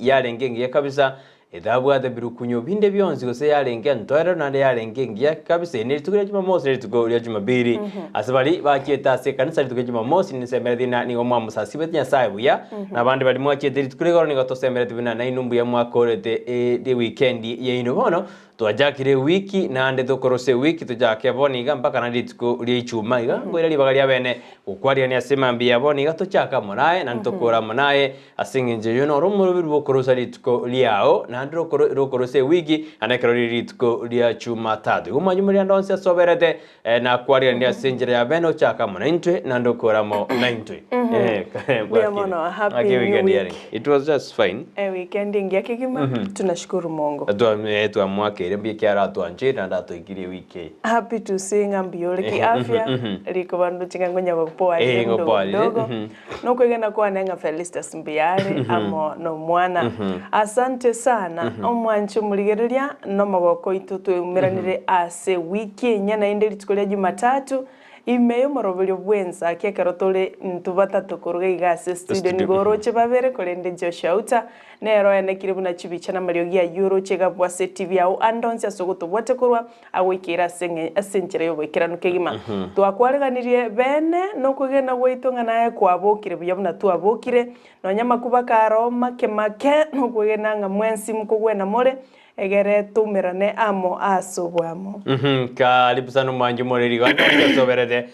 yarenge engiya kabisa, etabwate birukunyo binde bionsi gose yarenge entoereru naende yarenge engiya kabisa. Eri nerituko ria Jumamosi na rituko ria Jumapili. Ase baria bachiete ase ekanisa rituko ria Jumamosi ninsemeretie ng'a nigo mwamosasibete Nyasae buya, na abande baria mwachiete rituko ria igoro nigo tosemeretie buna nainwe mbuya mwakorete ewikendi yaino. Bono Twachakire ewiki, naende tokorosia ewiki tochake bono iga mpaka naende rituko ria Ichuma iga, nkoira ribaga ria bene gokwarigania ase mambia ya bono iga tochake amo naye, naende tokore amo naye, ase eng'encho eyio noro omoroberi bw'okorosia rituko riao, naende rokoro rokorosia ewiki, naende ekero rire rituko ria Chumatatu. Igo mwanyu moria ande onsi ase oberete, nakwariganirie ase enchera ya bene ochake amo naintwe, naende okore amo naintwe. Mbuya Bwakire. mono, happy Ng'aki new weekend week. yarenge? It was just fine. Eweekend engiya kegima, tunashukuru Mungu. Twamoakeire mbuya ekiagera atwancheire naende atoikirie ewiki eye. Happy to see ng'a mbuya ore kiafya, rikoba ndoche ng'a ngonya gopoarire Eh, mdogo ngopoarire, mdogo. Nokwegena kwane ng'a Felistus mbuya are amo nomwana. Asante sana omwanchi omorigereria nomogoko oito tweumeranire ase ewiki enyia naende rituko ria Jumatatu. Ime y'omoroberio bw'ensa ki ekero tore intwe batato koruga iga ase studio Studio, nigo oroche babere korende Joshua Auta nere oenekire buna chibicha na amariogi ayio oroche iga abwo ase etibi yao ande onsi ase ogotobwatia korwa agoikeire ase eng'e ase enchera y'oboikeranu kegima. Twakwareganirie bene nokwegena gwaito ng'a naye kwabokire buya buna twabokire nonya amakuba kare make make nokwegena ng'a mwensi mkogwena more Egere toumerane amo ase oboamo. Karibu sana omwanchi omoreri iga ande onsi ase oberete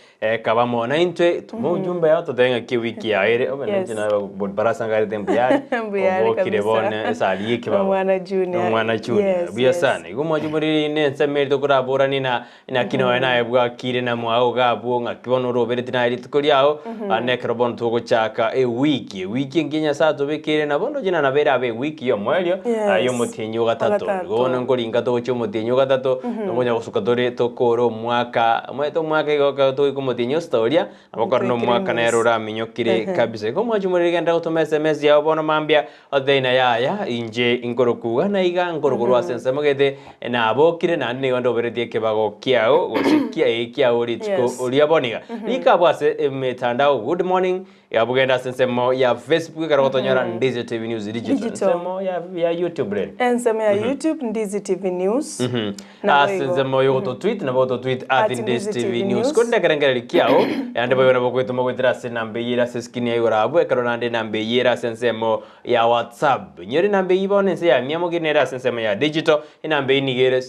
kaba amo naintwe tuma ujumbe yao totebe ng'aki ewiki yao ere obe Yes. nainche naye barasangarete mbuya are Mbuya are obokire kabisa. bono esari y'ekebabo Nomwana Junior. nomwana Junior Yes, buya yes. sana igo omwanchi omoreri ne ensemo ere tokoraboranie na Naki nonya naye bwakire na mwao iga abwo, ng'aki bono orobereti naye rituko riao, ande ekero bono togochaka ewiki, ewiki engiya Nyasae atobekeire nabo ndoche na nabo erabe ewiki y'omoerio, Yes. aye omotienyi o gatato. Ogatato. Igo bono nkoringa togochia omotienyi o gatato, nokonya gosuka tore tokore omwaka, omanyete omwaka igo ekero togoika omotienyi o sita oria, nabo okore na Ntoikire omwaka nere enusu. oraminyokire Ehe. kabisa. Igo mwanche moriri genda gotoma SMS yao bono mambia, Otebie ng'a yaya, inche inkorokwa iga na iga, nkorokwa ase ensemo gete, nabokire naende nigo ndoberetie ekebago kiao, gose kia ee kiao rituko Yes. ria bono iga. Rika abwo ase emetandao good morning, abwo genda ase ensemo ya Facebook ekero gotonyora Ndizi TV News Digital. Digital. Ensemo ya, ya YouTube rende. Ensemo ya YouTube Ndizi TV News. Nabo Ase igo. ensemo y'ogototweet nabo ogototweet at At Ndizi Ndizi TV TV News. News. Korende ekerengererio kiao, naende boigo nabo ogoetoma goetera ase enamba eyio ere ase escreen ya igoro abwo, ekero naende enamba eyio ere ase ensemo ya WhatsApp. Inyore enamba eyio bono ense ya miamogiri nere ase ensemo ya digital, enamba eyio nigo ere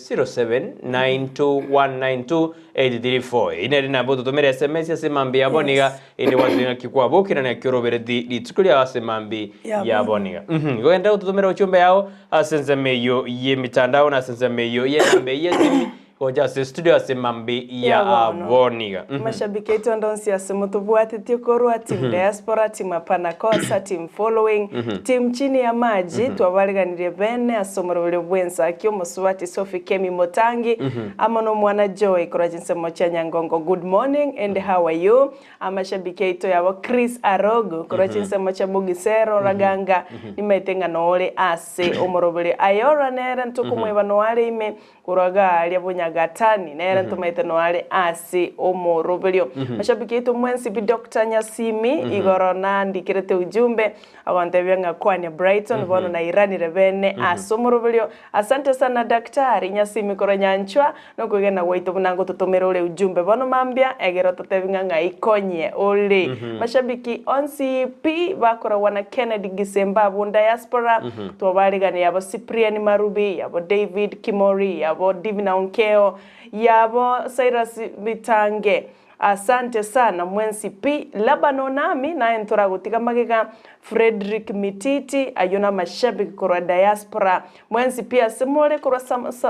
0792192834. Eyio nere enamba ototomere SMS ase emambia ya bono iga, Yes. erinde gwateba ng'aki kwabokire na ng'aki orobereti rituko riao ase emambia Ya ya bono. bono iga. Igo genderera gototomera ochumbe yao Ase ensemo eyio y'emitandao na ase ensemo eyio y'enamba eyio y'esimi, gocha ase estudio ase mambi ya Ya bono. bono iga. Mhm. Mashabiki aito ande onsi ase motobwatetie korwa, team diaspora, team hapana kosa, team following, team chini ya maji, twabariganirie bene ase omoroberio bw'ensaki omosubati Sophie Kemi Motangi, amo nomwana Joy korwa chinsemo chia Nyangongo. Good morning and how are you? Amashabiki aito yabo Chris Arogo korwa chinsemo chia Bogisero Raganga nimaete ng'a nore ase omoroberi Ayora nere ntokomoeba noare ime korwa gaaria Bonyagatani nere ntomaete noare ase omoroberio Mashabiki aito mwensi pi Doctor Nyasimi igoro nandikerete ujumbe agontebia ng'a kwania Brighton bono nairanire bene ase omoroberio Asante sana Daktari Nyasimi korwa Nyanchwa Nokwegena gwaito buna ngototomera ore ujumbe bono mambia, egere ototebi ng'a ng'ai konye ore. Mashabiki onsi pi bakoragwa na Kennedy Gisemba abwo diaspora, twabaregane yabo Cyprian Marubi, yabo David Kimori, yabo Divina Onkeo, yabo Cyrus Bitange. Asante sana mwensi pi. Laban Onami naye ntoragotiga magega, Fredrick Mititi, ayio namashabiki korwa diaspora. Mwensi pi ase more korwa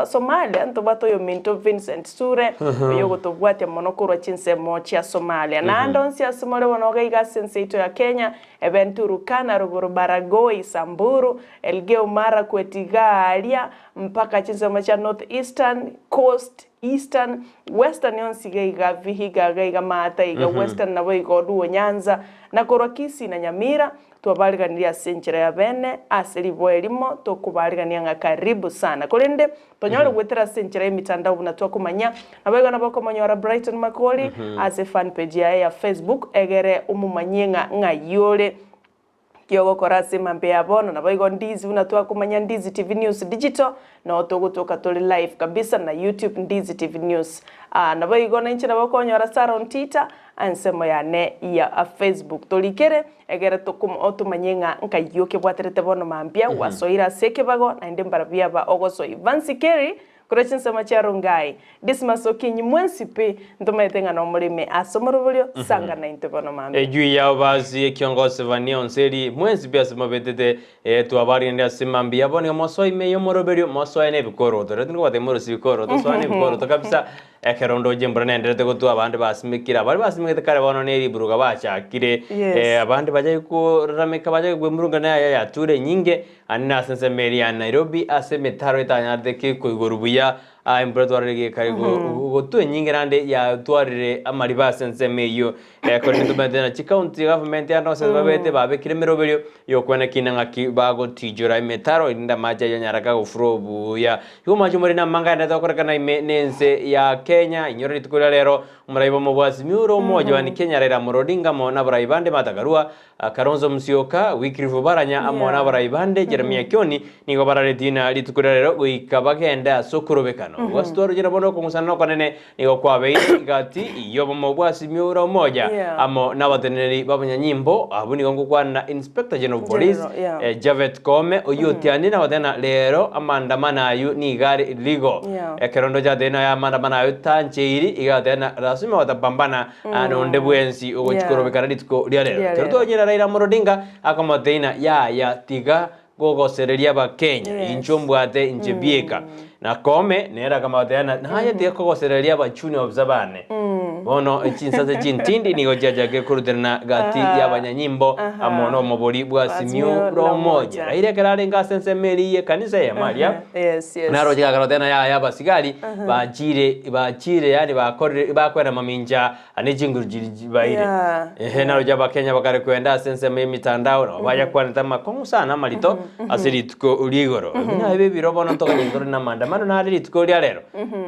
Somalia ntobwate oyominto Vincent Sure, oyogotobwatia mono korwa chinsemo chia Somalia. Naende onsi ase more bono iga iga ase ense yaito ya Kenya, ebe Turukana, rogoro Baragoi, Samburu, Elgeyo Marakwet iga aria, mpaka chinsemo chia North Eastern, Coast, Eastern, Western yonsi iga iga Vihiga iga iga Maata iga Western nabo iga Oduo Nyanza, na korwa Kisii na Nyamira, Twabariganirie ase enchera ya bene, ase riboa erimo tokobarigania ng'a karibu sana. Korende tonyore goetera ase enchera y'emitandao buna twakomanya. Naboigo nabo okomonyora Brighton Makori ase fan page yaye ya Facebook egere omomanyie ng'a ng'ai ore. Kiogokora ase emambia ya bono, naboigo Ndizi buna twakomanya Ndizi TV News Digital, noo togotoka tore live kabisa na YouTube Ndizi TV News. Aa naboigo nainche nabo okonyora Sarah Ontita ensemo yane ya Facebook. Torikere egere tokom otomanye ng'a nkayio kebwaterete bono mambia gwasoire ase ekebago naende mbarabwo aba ogosoa Evans Kerry Korwa chinsemo chia Rongai, Dismas Okinyi mwensi pi, ntomaete ng'a nomoreme ase omoroberio, sanga naintwe bono mambia. Ejui yao basi ekiongosi vania onseri mwensi pi ase mobetete eh, twabarende ase mambia bono iga mosoe ime y'omoroberio mosoe nebikoroto rero tindi kobatebia morosie bikoroto soa nebikoroto kabisa ekero ndoche embura nenderete gotwa abande basimekire abare basimegete kare bono ne riburuga bachakire Yes. eh, abande bachake korarameka bachake kwemurunga naye yature enyinge Ande nase ensemo eria ya Nairobi ase emetaro etanyarete ki koigorwa buya, aa embura twarire gekare gotwa enyinge naende yatwarire amariba ase ensemo eyio. Korende tomaete na chicounty government ande onsi ase babete babekire emeroberio yokoena kina ng'aki bagotichora emetaro erinde amache ayio anyare kagoflow buya. Igo omoanchi omorende amang'ana agenderete gokorekana ime nense ya Kenya, inyora rituko ria rero omorai bw'omobwasi Miura Omoja wa Kenya Raila Amolo Odinga amo nabarai bande Martha Karua Kalonzo Musyoka, Wycliffe Oparanya amo nabarai bande Jeremiah Kioni nigo bararetie ng'a rituko ria rero goika bagende ase okorobekana. Obwasi twarochire bono okong'usana okonene nigo kwabeire gati y'obomo bwa Azimio la Umoja Yeah. amo nabateneneri b'abanyanyimbo abwo nigo ngokwana na Inspector General of Police General, yeah. Japhet Koome oyio otianire na goteba ng'a rero amaandamano ayio nigo are illegal. Yeah. Ekero ndoche atebire ng'a amaandamano ayio tancheiri iga agateba ng'a lazima batapambana Aa nonde bwensi ogochia Yeah. korobekana rituko ria rero. Ria Ekero rero. twanyora Raila Amolo Odinga akomotebia ng'a yaya tiga gogosereria abakenya, Yes. inche ombwate inche bieka. Na Koome nere akamotebia ng'a naye tiga kogosereria abachuni obisa bane. Bono chinsase chintindi nigo chiachakire koruterana gati Aha. y'abanyanyimbo amo Aha. nomobori bwa Azimio Azimio la la Umoja. Umoja. Raila ekero arenge ase ensemo eria y'ekanisa eyemo aria, Yes, yes. Naroche gakaroteana yaya abasigari bachire bachire yaani bakorire bakwenda mamincha ne chinguru chiri baire. Yeah, Ehe naroche abakenya bakare kwenda ase ensemo y'emitandao nabo bayakwanete amakong'u sana amarito ase rituko ria igoro. Ebi nabi ebiro bono ntoganye tore na maandamano nare rituko ria rero.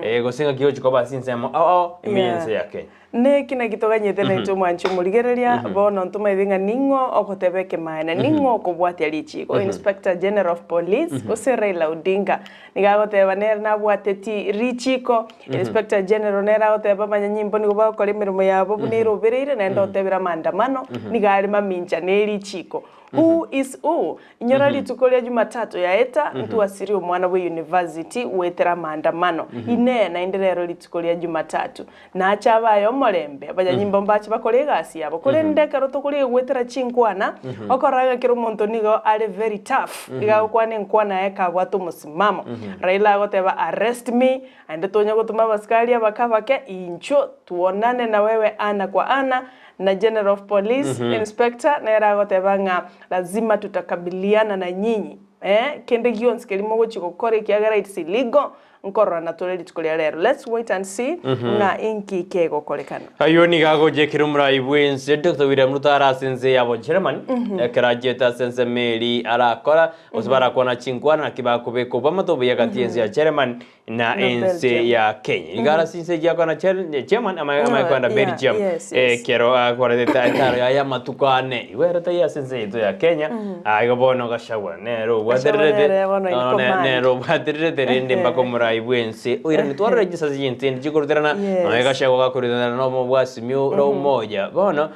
Eh gose ng'aki gochi koba ase ensemo ao ao ime Yeah. y'ense ya Kenya. Neki naki toganyete naintwe omwanchi omorigereria, bono ntomaete ng'a ning'o ogoteba ekemaene, ning'o okobwatia richiiko. Inspector General of Police gose Raila Odinga nigo agoteba nere nabwateti richiiko, Inspector General nere agoteba abanyanyimbo nigo bagokora emeremo yabo buna erobereire naende otebire amaandamano nigo are mamincha ne richiiko. Who is who? Inyora rituko ria Jumatatu yaeta, ntwasirie omwana bwe university goetera amaandamano. Inee, naende rero rituko ria Jumatatu nache abe aye omorembe? Abanyanyimbo mbache bakore egasi yabo. Korende ekero tokorigia goetera chinkwana, okorora ng'a kera omonto nigo are very tough, iga agokwana enkwana yaye kabwate omosimamo. Raila agoteba arrest me, naende tonya gotoma abasikari abake abake, inchuo tuonane na wewe ana kwa ana, na General of Police, Inspector, nere agoteba ng'a Lazima tutakabiliana na nyinyi, eh, kende gionsi keria mogochia gokora ekiagera it's illegal, nkororana tore rituko ria rero. Let's wait and see ng'a inki kegokorekana. Ayio nigo agochia omorai bw'ense Dr. William Ruto are ase ense ya Bogermany ekero achiete ase ensemo eri arakora gose barakwana chinkwana naki bakobeka obwamate obuya gati y'ense ya Germany na Na ense Belgium. ya Kenya. Iga ara sinse giakwana German ama No, ama kwenda yeah, Belgium. yes, yes. Ekero akorete etaro yaye amatuko ane. Igo ere taiyo ase ense yaito ya Kenya. Ah, igo bono Gachagua nere obwatererete. nere bono in No, command. nere obwatererete rende mpaka omorai bw'ense. Oirane twarora chisasi chintindi chikoruterana. Yes. Nonya Gachagua gakoruterana na omobwasimi ore omoja. Bono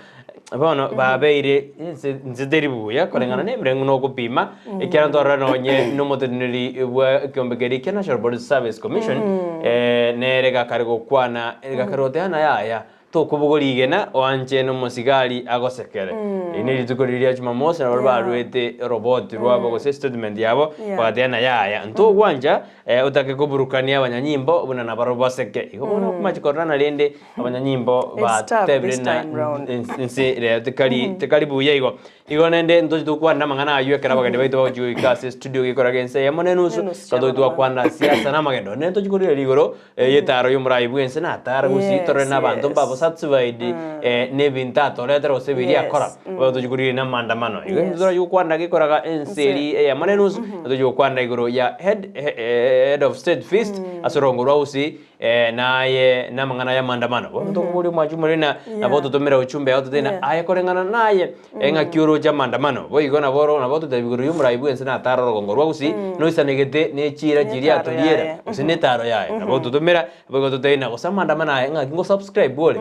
Bono babeire inse inse teri buya koreng'ana na ebirengo na okopima, ekiagera ntwarora nonye na omoteneneri bwa ekiombe keria kia National Police Service Commission, nere gakare gokwana, gakare goteba ng'a yaya, tokobogoria rigena oanche na omosigari agosekere. Eri ne rituko riria ria Jumamosi nabo Yeah. baruete eroboti rwabo gose estatement yabo, Yeah. bagateba ng'a yaya, ntogwancha otake koburukania abanyanyimbo buna nabarobwo baseke. Igo bono okomachi korora rende Abanyanyimbo It's tough batebire this ng'a time round. ense rero tekari tekari buya igo. Igo naende ntoche tokwana amang'ana aywo ekero abageni baito bagochia goika ase estudio gekoraga ense eyemo na enusu, Enusu totoche chia twakwana siasa na amagendo. Naende tochia korigereria igoro, y'etaro y'omorai bw'ense natara gusii torore Yes, na abanto yes. mbabo sana. satisfied eh, nebinto atoretera gose biria Yes. akora, bono tochi korigereria na maandamano. Igo Yes. torachi gokwana gekoraga ense eri eyemo na enusu, tochi gokwana igoro ya head, head of state feast ase orongo rwa Gusii eh, naye namang'ana ya maandamano. Bono tokoboria omwanchi omoriri na nabo ototomera ujumbe yao totebe ng'a aye koreng'ana naye eng'aki oroche amaandamano. Boigo nabo oro nabo ototebi igoro ya omorai bwense natare orogongo rwa Gusii, noisanegete ne chiira chiria Netaro atoriera yaye. gose netaro yaye. Nabo ototomera Boigo totebie ng'a gose amaandamano aya ng'aki ngosubscribe ore,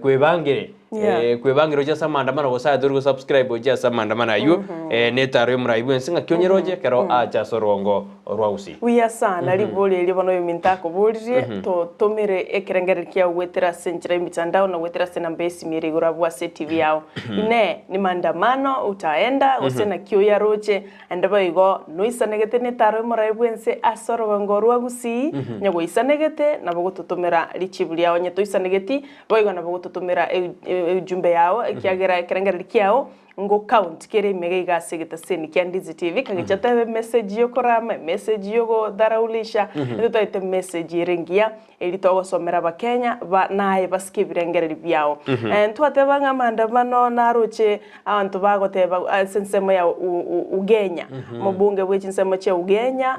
kwebangere, Yeah. kwebangere oche ase amaandamano gose aye tori gosubscribe oche ase amaandamano aywo, netaro y'omorai bwensi ng'aki onyare oche ekero ache ase orongo rwa Gusii. Buya sana ribori erio bono oyominto akoboririe, totomere ekerengererio kiao goetera ase enchera y'emitandao na goetera ase enamba y'esimi ere igoro abwo ase etibi yao. Inee, ni maandamano utaenda gose naki oyaroche? Naende boigo noisanegete netaro y'omoraia bw'ense ase orogongo rwa Gusii, onye goisanegete nabo gototomera richibu riao, onye toisanegeti boigo nabo gototomera eujumbe yao, ekiagera ekerengererio kiao ngo count kere ime iga ase egetaseni kia Ndizi TV, kagicha tebe emessage yokorama, emessage yogodharaulisha, intwe toete emessage ere engiya eri togosomera abakenya ba naye basike ebirengererio biao. Ntwateba ng'a amaandamano naroche abanto bagoteba ase ensemo ya Ugenya, omobunge bwe chinsemo chia Ugenya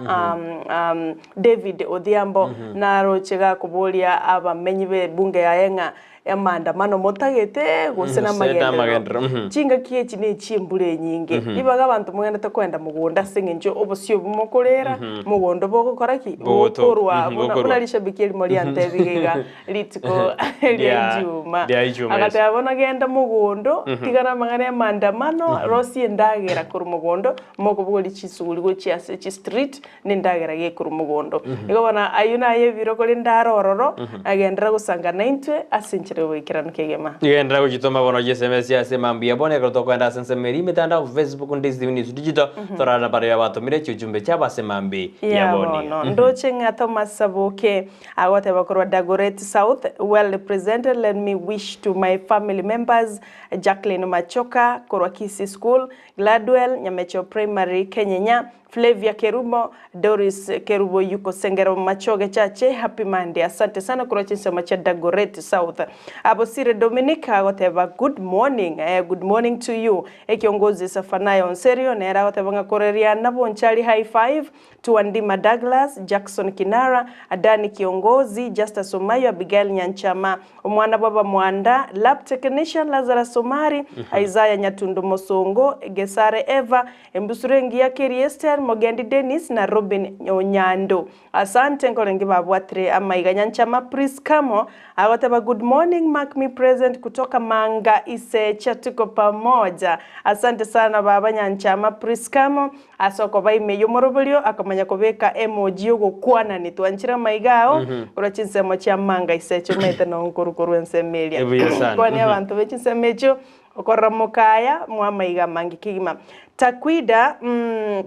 David Odhiambo naroche gakoboria abamenyi b'ebunge yaye ng'a amaandamano motagete gose Gose namagenderero. namagenderero, mhm. Chingaki echi nechi'embura enyinge, ribaga abanto mogenderete koenda mogondo ase eng'encho obosio obwo mokorera, mogondo bogokora ki? Bogoto- Bokorwa mhm, buna bokorwa. buna rishabiki erimo riantebiga iga rituko ria Ria- Ijumaa. ria Ijumaa, yes. Agateba bono genda mogondo, tigana amang'ana ya maandamano, rosia endagera korwa mogondo, mokobogoria chisuguri gochia ase chistreet, nendagera gekorwa mogondo. Igo bono ayio naye ebiro korende are ororo, agenderera gosanga naintwe ase enchera y'oboikeranu kegima. Genderera gochitoma bono chi'SMS ase mambia bono ekero tokoenda ase ensemo eria emetandao Facebook Ndizi TV News Digital torare na baria batomire chiujumbe chiabo ase mambi Ya ya boni. bono ndoche ng'a Thomas Saboke agoteba korwa Dagoretti South, well represented let me wish to my family members Jacqueline Machoka korwa Kisii School, Gladwell Nyamecho Primary Kenyenya, Flavia Kerubo, Doris Kerubo yuko Sengero Machoge Chache, Happy Monday. Asante sana korwa chinsemo chia Dagoretti South. Abosire Dominic agoteba good morning, eh, good morning to you. Ekiongozi Safanayo Onserio nere agoteba ng'a koreria Nabonchari high five to Andima Douglas, Jackson Kinara, Adani Kiongozi, Justus Omayo, Abigail Nyanchama, Omwana bw'Abamwanda, Lab Technician Lazarus Omari, Isaiah Nyatundu Mosongo, Gesare Eva, Embusuro engiya Kerry Esther, Mogendi Dennis na Robin Onyando. Asante nkorenge babwatire amaiga Nyanchama Priscamo agoteba good morning mark me present kutoka Manga Isecha tuko pamoja. Asante sana baba Nyanchama Priscamo ase okoba ime y'omoroberio akamanya kobeka emoji y'ogokwanani twanchire amaiga ao korwa chinsemo chia Manga Isecha omanyete noo nkoru korwa ensemo eria. Ebuya sana. Kwani abanto be chinsemo echio Okorora mokaya mw'amaiga amange kegima. Takwida mm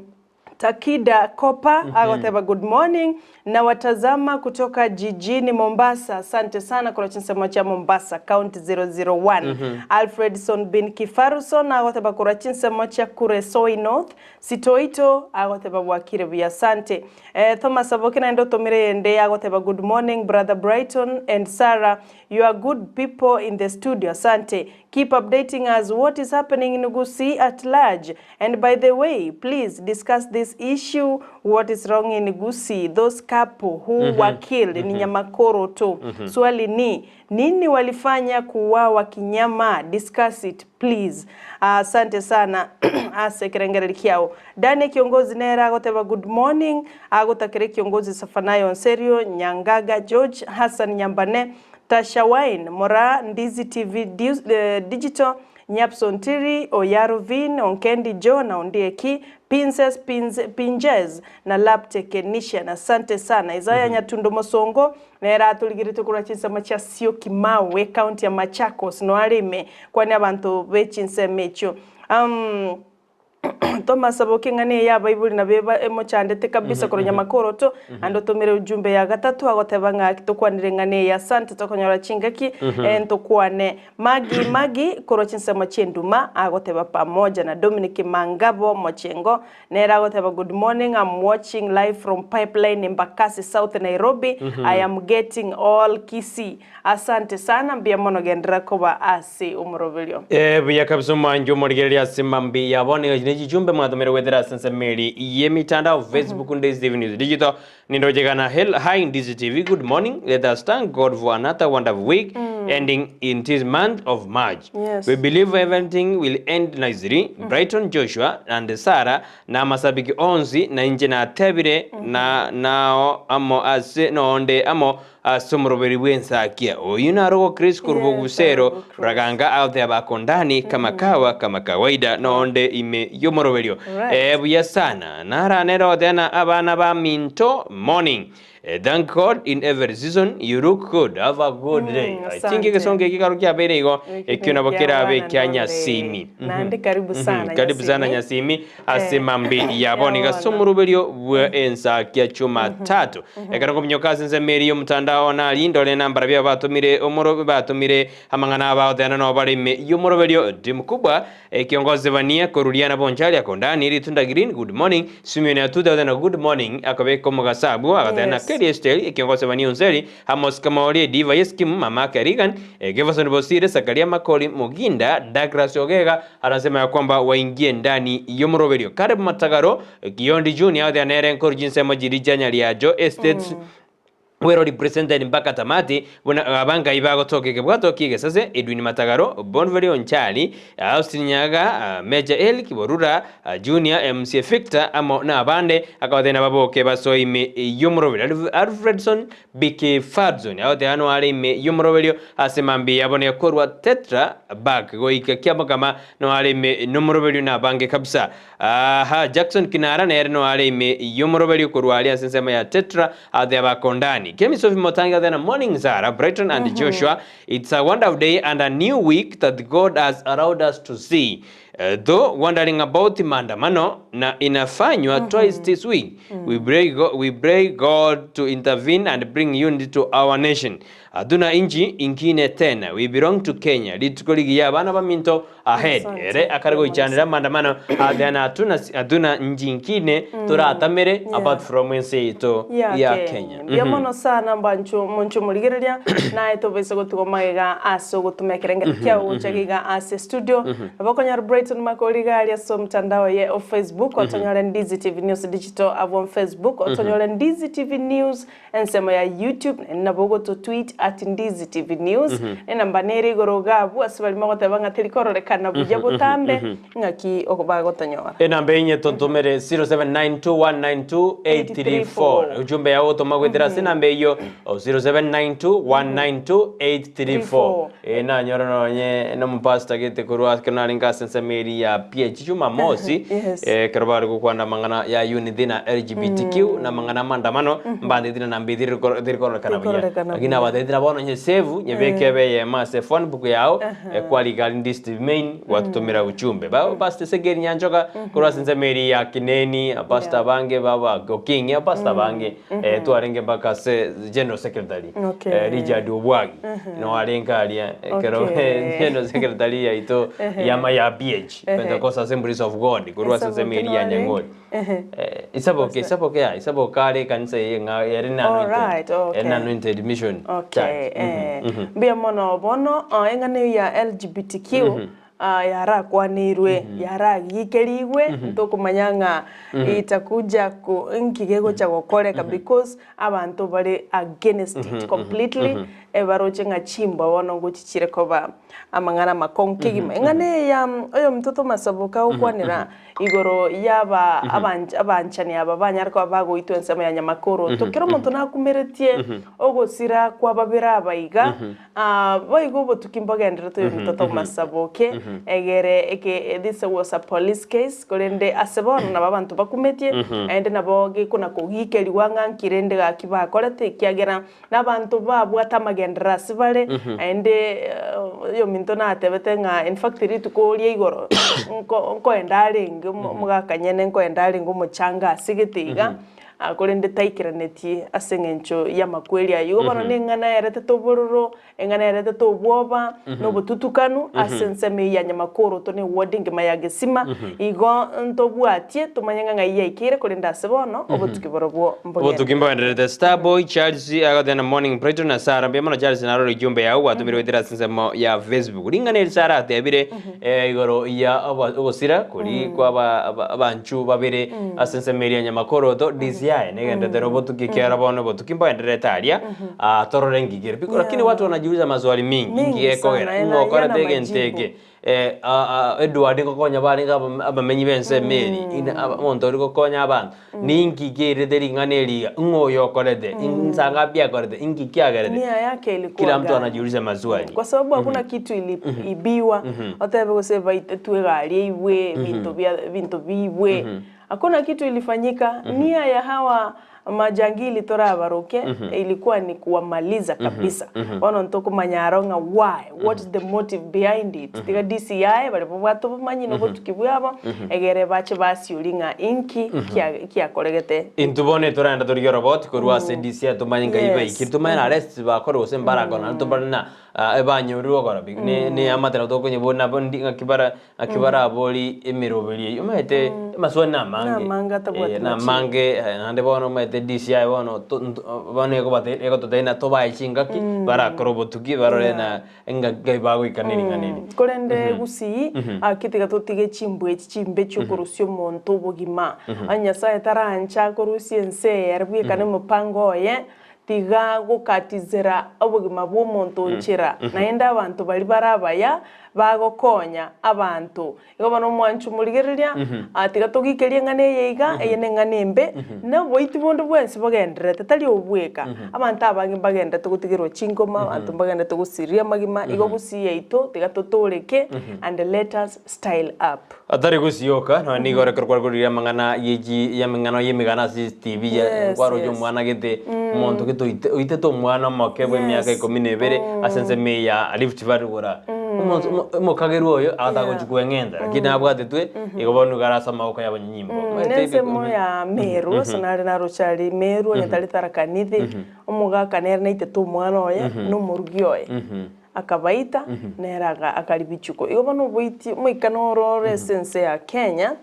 Takida Kopa agoteba good morning nawatazama kutoka jijini Mombasa asante sana korwa chinsemo chia Mombasa county 001 Alfredson bin Kifaruson agoteba korwa chinsemo chia Kuresoi North Sitoito agoteba bwakire buya asante eh, Thomas Aboki naende otomire eyende agoteba good morning brother Brighton and Sarah You are good people in the studio asante keep updating us what is happening in Gusii at large and by the way please discuss this issue what is wrong in Gusii those couple who were killed ni nyamakoro tu swali ni nini walifanya kuuawa kinyama discuss it please asante sana ase ekerengereri kiao Daniel kiongozi nere agoteba good morning agotakera ekiongozi Safanayo Onserio Nyangaga George Hassan Nyambane Tasha Wine Moraa Ndizi TV Digital Nyapson Tiri Oyaro Vin Onkendi Joe na Ondieki Pinces Pinjes na Lab Technician asante sana Isaiah Nyatundo Mosongo nere atorigeretie korwa chinsemo chia Syokimau ecounty ya Machakos noare ime kwane abanto be chinsemo echio. Thomas Saboke ng'a neye abaibori nabo eba emochandete kabisa korwa Nyamakoroto, naende otomire ujumbe ya gatato agoteba ng'a tokwanire ng'a neye asante tokonyora chingaki ntokwane. Maggie Maggie korwa chinsemo chi'enduma agoteba pamoja na Dominic Mangabo Mochengo nere agoteba good morning I'm watching live from Pipeline Embakasi South Nairobi I am getting all Kisii Asante sana mbuya mono genderera koba ase omoroberio. Ee, buya kabisa omwancho omorigereria ase mambi ya bono iga ne chichumbe mwatomire goetera ase ensemo eri y'emitandao Facebook Ndizi TV News Digital nindochekana Hel Hi Ndizi TV good morning let us thank God for another wonderful week ending in this month of March Yes. we believe everything will end nicely Brighton Joshua and Sarah na amasabiki onsi na inche natebire na nao amo ase noonde amo Ase omoroberi bw'ensakia, oyio naro Chris korwa Yes, Bogusero, arogo Chris. Raganga agoteba Akondani kama kawa kama kawaida nonde ime y'omoroberio. Right. Eh, buya sana. Naranere goteba na abana baminto morning. Eh, thank God in every season you look good. Have a good day. I think asante. egesongo eki karo kiabeire igo Eki ekio nabo nekia kerabe abana ekia nonde. Nyasimi. Naende karibu sana Karibu sana Nyasimi. Nyasimi ase mambi ya bono iga ase Bono. omoroberio bwa ensakia Jumatatu. Ekero nkominyoka ase ensemo eria y'omotandao nari ndore enambara biabo batomire omoro batomire amang'ana abo bagotebana nabo bare ime y'omoroberio Dimkubwa ekiongozi Zevania Koruliana Bonchari Akondani Ritunda Green good morning Simeon Atuta agotebana good morning akabeka omogaso abwo agotebana Yes. Kelly Esteri ekiongozi Zevania Onseri Amos Kamori Ediva Yesikimu Mama Kerigan Geverson Bosire Sakaria Makori Muginda Douglas Ogega Anasema ya kwamba waingie ndani y'omoroberio. Caleb Matagaro, Kiondi Junior agoteeba nere nkoru chinsemo chiria chia Nyariajo Estates well represented mpaka tamati buna abangai bagotoka ekebwato ki'egesase Edwin Matagaro, Bonveri Onchari, Austin Nyaga, Major Eric Borura, Junior MCA Victor amo nabande akabatebia nababoke basoe ime y'omoroberio. Alfredson Biki Fadson agoteba noare ime y'omoroberio ase mambia yabo nekorwa Tetra Bak goika Kiamokama noare ime nomoroberio nabange kabisa. Aha Jackson Kinara nere noare ime y'omoroberio korwa aria ase ensemo ya Tetra agoteba Bakondani. Kemi Sophie Motangi agoteba na Morning Sarah, Brighton and Joshua It's a wonderful day and a new week that God has allowed us to see. Though wondering about maandamano na inafanywa twice this week we pray, go, we pray God to intervene and bring unity to our nation. Hatuna inchi ingine tena we belong to Kenya rituko rigiya abana baminto ahead Asante. ere akare goichanera maandamano ateana hatuna, hatuna nchi ingine toratamere apart from ense yaito ya ya Kenya. Kenya. Mbuya mono sana mbancho moncho morigereria naye tobaise gotigwa magega ase ogotuma ekerengero kiao gocha iga ase studio nabo okonyora Brighton Makori iga aria ase omotandao oye o Facebook otonyore Ndizi TV News Digital abwo on Facebook otonyore Ndizi TV News ensemo ya YouTube naende nabo ogoto tweet at Ndizi TV News enamba nere igoro iga abwo ase baria mogoteba ng'a teri kororekana buya botambe ng'aki bagotonyora. Enamba enye tontomere 0792192834 ujumbe yao otoma goetera ase enamba eyio 0792192834 Eh, nanyora nonye nomopastor gete korwa ase ekero narenge ase ensemo eria ya PH Jumamosi Yes. eh, ekero bare gokwana amang'ana ya unity na LGBTQ na amang'ana amandamano mbandetire na namba eye teri kororekana buya Terikororekana lakini buya. nabatebirie bono nyesevu nyebeke ebe eyemo ase phone book yao Kwariga Ndist Main gwatotomera uchumbe. Ba Pastor Segeri Nyanchoka korwa ase ensemo eria ya Kineni, abapastor Yeah. abange baba Okingi, abapastor abange eh, twarenge mpaka ase General Secretary Okay. eh, Richard Obwagi no arenge aria ekero Okay. General Secretary yaito yama ya PH Pentecostal Assemblies of God korwa ase ensemo Isaboke eria ya no arenge? Nyang'ori. Eh, Isaboke Isaboke ya Isaboke are ekanisa eye ng'a ere na anointed Alright, okay. ere na anointed mission Okay, church. eh, mbuya mono bono oh, eng'ana eyio ya LGBTQ ah, yarakwaneirwe yaragikerigwe ntokomanya ng'a itakuja ku nki gegocha gokoreka because abanto bare against it completely ebaroche ng'a chimbwa bono ngochichire koba amang'ana amakong'u kegima. Eng'ana eye ya oyominto Thomas Oboka agokwanera Igoro y'aba abanchani aba banyare koba bagoitwa ensemo ya nyamakoroto. Kera omonto nakumeretie ogosira kwa babere aba iga, boigo obotuki mbogenderete oyominto Thomas Saboke, egere eke this was a police case, korende ase bono nabo abanto bakumetie, naende nabo gekona kogikerigwa ng'a nki rende gaki bakorete ekiagera nabanto babwate amagenderero ase bare, naende. Oyominto natebete ng'a in fact rituko ria igoro nko nkoenda arenge omogaka nyene nkoenda arenge omochanga ase gete iga, korende taikeranetie ase eng'encho y'amakweri ayio. Igo bono neng'ana yaretete obororo, eng'ana yaretete obwoba, na obotutukanu ase ensemo eyio ya Nyamakoroto na eward engima ya Gesima. Igo ntobwatie tomanye ng'a ng'ai yaikeire korende ase bono obotuki borobwo Obotuki mbogendererete. mbogendererete. Starboy Charles agoteba morning Brighton na Sarah mbuya mono Charles narore ujumbe yao gwatomirwe goetera ase ensemo ya Facebook. Ring'ana eri Sarah atebire igoro ya ogosira kori kwa abanchu babere ase ensemo eria Nyamakoroto DCI negendererete obotuki ekiagera bono obotuki mbogendererete aria torore ngigere. Lakini watu wanajiuliza maswali mingi Mingi inki gekogera sana, ing'o okorete yana egento majibu. eke. Edward ngokonya barenge abamenyi b'ensemo eri, omonto oria gokonya abanto, ninki kiairete ring'ana eri iga, ng'o oyo okorete, insa ngapi akorete, inki kiagerete? Nia yake ilikuwa Kila mtu gani? anajiuliza maswali. Kwa sababu hakuna kitu iliibiwa, otebe gose baitetwe egari eibwe, ebinto bia ebinto biibwe, hakuna kitu ilifanyika, nia ya hawa Amajangili torabaroke ilikuwa ni kuwamaliza kabisa. Bono ntokomanya aro ng'a why, what is the motive behind it. Tiga DCI baria babwate obomanyi na obotuki bwabo egere bache basiori ng'a inki kia kiakoregete. Intwe bono etoragenda torigie oroboti korwa ase DCI tomanye ngai baikire, tomanye na arrest bakore gose mbarakore naende tobare na ebanyorire gokora bi ne neamate nabo tokonyebori nabo ndi ng'aki bara Naki barabori emeroberi eyio, omanyete amaswali namange, Namange atabwati eh, machibu. namange eh, naende bono omanyete DCI bono to- nto- bono ekobate egototebia ng'a tobae chingaki barakore obotuki barore na engaki bagoika ne ring'ana eri. Korende gusii aki tiga totige chimbwa echi chimbe chiokorusia omonto obogima. Onye Nyasaye tarancha korusia ense eye ere bweka nomopango oye, Tiga gokatizera obogima bw'omonto nchera, naende abanto baria bare abaya bagokonya abanto. Igo bono omwancho morigereria, tiga togikerie eng'ana eye iga, eye neng'ana embe, na oboiti bonde bwensi bogendererete, tari obo bweka. Abanto abange mbagendererete gotigerwa chingoma, abanto mbagendererete gosiria amagima, igo gusii yaito tiga totooreke and let us style up. Atari gosioka, nonya nigo ekero kware korigereria amang'ana yechi y'amang'ana y'emegano ase TV ya Yes, nkwaroche yes. omwana gete, omonto gete oite oitete omwana omoke bwa emiaka Yes. ikomi na ebere ase ensemo eye ya Rift Valley gora. Omonto omo omokagerwa oyo Yeah. atagochi kweng'enta, lakini nabwatetwe, igo bono nigo are ase amaboko y'abanyanyimbo. Omanyete Nensemo ya Meru, ase nare naroche aria Meru, onye tari Tharaka Nithi, omogaka nere naitete omwana oye, na omorugi oye. Akabaita, nere akaribichuko. Igo bono oboiti omoika noro ore ase ense ya Kenya,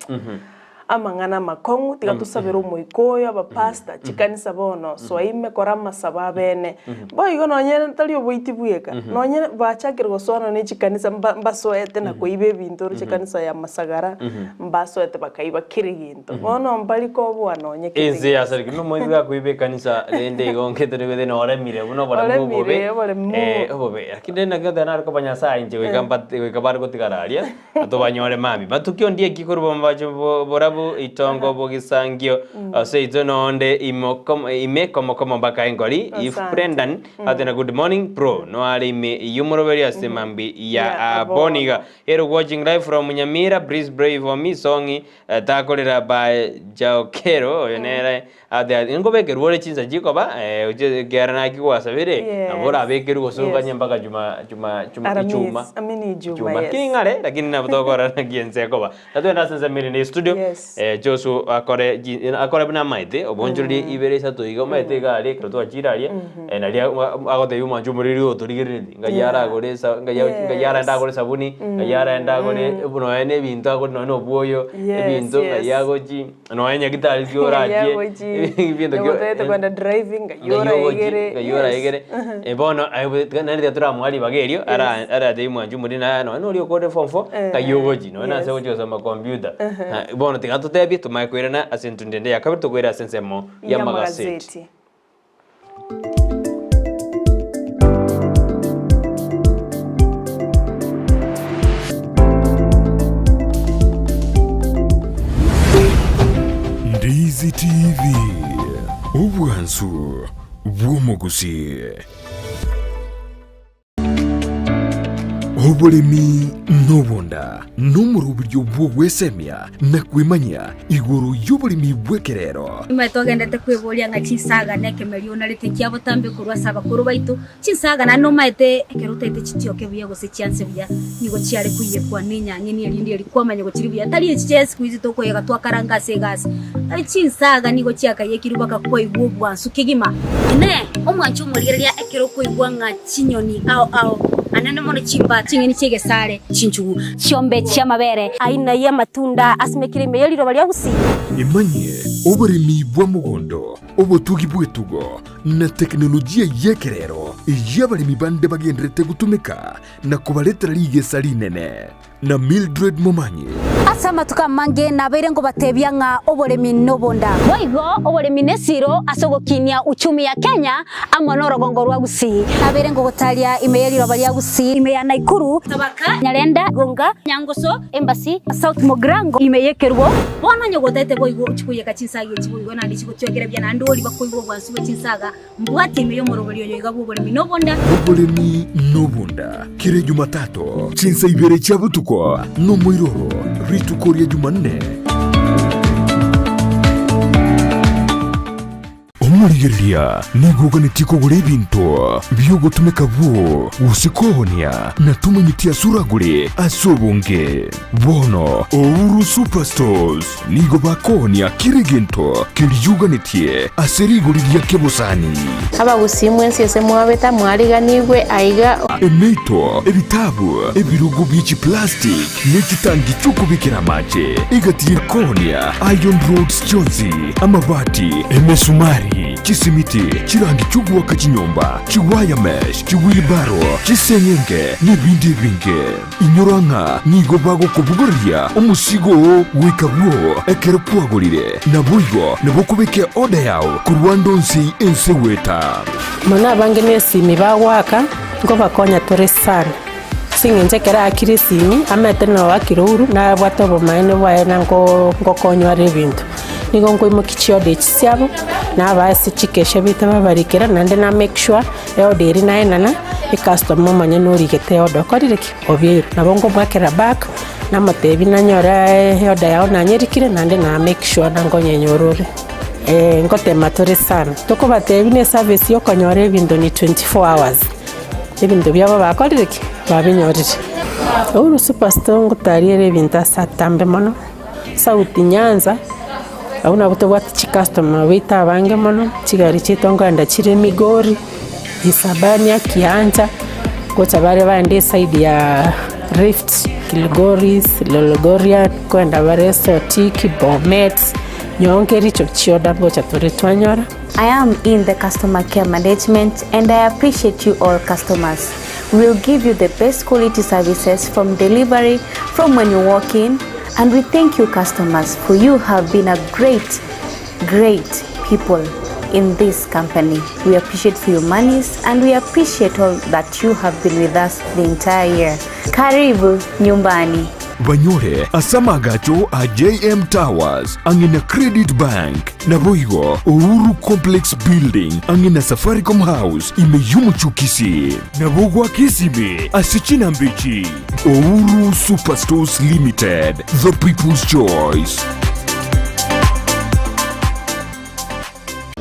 amang'ana amakong'u, tiga tosabere omoika oyo, abapastor, chikanisa bono, soa ime kora amasabo abene. Boigo nonye tari oboiti bweka, nonye bachakire gosoana ne chikanisa mba mbasoete na koiba ebinto oroche ekanisa ya Masagara, mbasoete bakaiba kera egento. Bono mbari koboa nonye kende Ense gionsi. yasareka nomoibi gakoiba ekanisa rende igo nkete nigo na oremire buna oboremu obobe Oremire, oboremu. eh, obobe lakini rende naki goteba nare koba Nyasaye inche goika mbate goika bare gotigara aria tobanyore mambia matukio ndieki korwa omobacho bo- borabu itongo bogisangio ase intwe nonde imo komo ime komo komo mpaka engori if Asante. Brendan atena good morning bro noare ime y'omoroberi ase mambi ya Ya aboniga abono. Ero watching live from Nyamira please pray for me song Takorera by Jaokero oyo nere ate nkobekerwa ore chinsa chikoba ekiagera naki gwasabire Yes. nabo orabekerwe gose Yes. oganye mpaka juma juma juma Aramisi, ichuma I mean Ijumaa, Ijumaa. yes. Lakini ng'are lakini nabo tokora naki ense ekoba. Natogende ase ensemo ere ne studio Yes. Joshua akore ji akore buna amaete obonchorerie ibere isato iga omanyete iga aria ekero twachire aria naria agotebia omwancho omoriri oyo otorigereretie. Ngai Yeah. aragore esa ngai ngai arende Yes. agore esabuni, ngai arende agore nonya na ebinto agore nonya na obwoyo, Yes, ebinto ngai yes. agochi, nonya nyagitari ki Ngai orachie, agochi, ebinto ki nogotagete kwenda driving, ngai ngai ogochi, oraegere. ngai Yes. oraegere. Bono naende tiga toramoa ribaga erio, ara aratebie mwanchi omoriri naye nonya noria okorire form four, ngai ogochi, nonya nase Yes. ogochi gosoma computer. Bono tiga totebie tomanye koirana ase entundu ende ya kabere tokoira ase ensemo ya amagaseti. Y'amagaseti. Ndizi TV, obwansu bw'omogusii. Oboremi nobonda nomoroberio bw'ogwesemia na kwemanyia igoro y'oboremi bw'ekerero. Nimaete ogendete kweboria ng'a chinsaga nekemerio onarete kia botambe korwa ase abakoro baito. Chinsaga naende nomaete ekero otaete chitioke buya gose chianse buya, nigo chiare koiyekwa nenyang'eni erinde eri kwamanya gochiri buya. Tari echi chia siku hizi tokoyega twakaranga ase egasi. Chinsaga nigo chiakayekirwe mpaka kwaigwa obwansu kegima. Inee! Omwancha omorigereria ekero okoigwa ng'a chinyoni ao ao, anene mono chimba, ching'eni chi'egesare, chinchugu, chiombe chi'amabere, aina y'amatunda asimekire ime ye riroba ria Gusii. Emanyie oboremi bwa mogondo, obotugi bw'etugo, na tekinolojia y'ekerero eyio abaremi bande bagendererete gotumeka na kobaretera rigesa rinene. Na Mildred Momanyi. Ase amatuko amange nabeire nkobatebia ng'a oboremi nobonda. Boigo oboremi nesiro ase ogokinia uchumi ya Kenya amo norogongo rwa Gusii. Nabeire ngogotaria ime ye riroba ria Gusii, ime ya Nakuru, Tabaka, Nyarenda, Gonga, Nyangoso, Embasi, South Mugirango, ime y'Ekerubo. Bono onye gotaete boigo ochie koiyeka chinsaga echi boigo naende chigotwekera buya naende oria bakoigwa obwansu bwe chinsaga. Mbwate ime y'omoroberi oyo iga bw'oboremi nobonda. Oboremi nobonda, kera Ejumatatu, chinsa ibere chia botuko, nomoiroro, rituko ria Jumanne. Omorigereria nigo oganetie kogora ebinto bi'ogotumeka bwoo gose koonia, na tomanyeti ase oragore ase obonge. Bono Ouru Superstores nigo bakoonia kera egento keria oganetie ase rigori ria kebosani. Abagusii mwensi ase mwabeta mwariganigwe aiga. Emeito, ebitabu, ebirogo bie chiplastic ne chitangi chi'okobekera amache, egati y'ekoonia, iron rods chionsi, amabati, emesumari, chisimiti, chirangi chi'ogoaka chinyomba, chiwire mesh, chiwheelbarrow, chiseng'enge, nebinde ebinge. Inyora ng'a nigo bagokobogoreria omosigo oo goika bwoo ekero kwagorire, naboigo nabo okobeka eoda yao korwa ande onsi ense goeta. Mono abange nesimi bagoaka, nkobakonya tore sana. Ase eng'encho ekero aakire esimi, amaete na oakire ouru, nabwate obomaene bwaye na nko nkokonywa are ebinto. Nigo nkoimokia chioda echi chiabo, nabaa ase chikesha baito babarikera, naende na make sure. Eoda eria naenana, ecustomer omonyene origete eoda okorire ki? Obiairwe. Nabo nkomoakera back, namotebia nanyore eoda yao nanyerikire naende na make sure na nkonyenyora ore. Ngotema tore sana, tokobatebia buna eservice ya okonyora ebinto ni 24 hours, ebinto biabo bakorire ki? Babinyorire. Uhuru Superstore ngotariere ebinto ase atambe mono, South Nyanza. Abwo nabwo tobwate chicustomer baito abange mono, chigari chiaito nkoenda chire Migori, Isabania, Kiancha, gocha bare baende eside ya Rift, Kilgoris, Lologorian, nkoenda bare Sotik, Bomet, nyonka ericho chioda ngocha tore twanyora. I am in the customer care management and I appreciate you all customers. We will give you the best quality services from delivery from when you walk in and we thank you customers for you have been a great great people in this company. We appreciate for your monies and we appreciate all that you have been with us the entire year. Karibu nyumbani. Banyore ase amagacho a JM Towers ang'e na Credit Bank, naboigo Uhuru Complex Building ang'e na Safaricom House ime y'omochie o Kisii. Nabo goaka esimi ase chinamba echi. Uhuru Superstores Limited, the people's choice.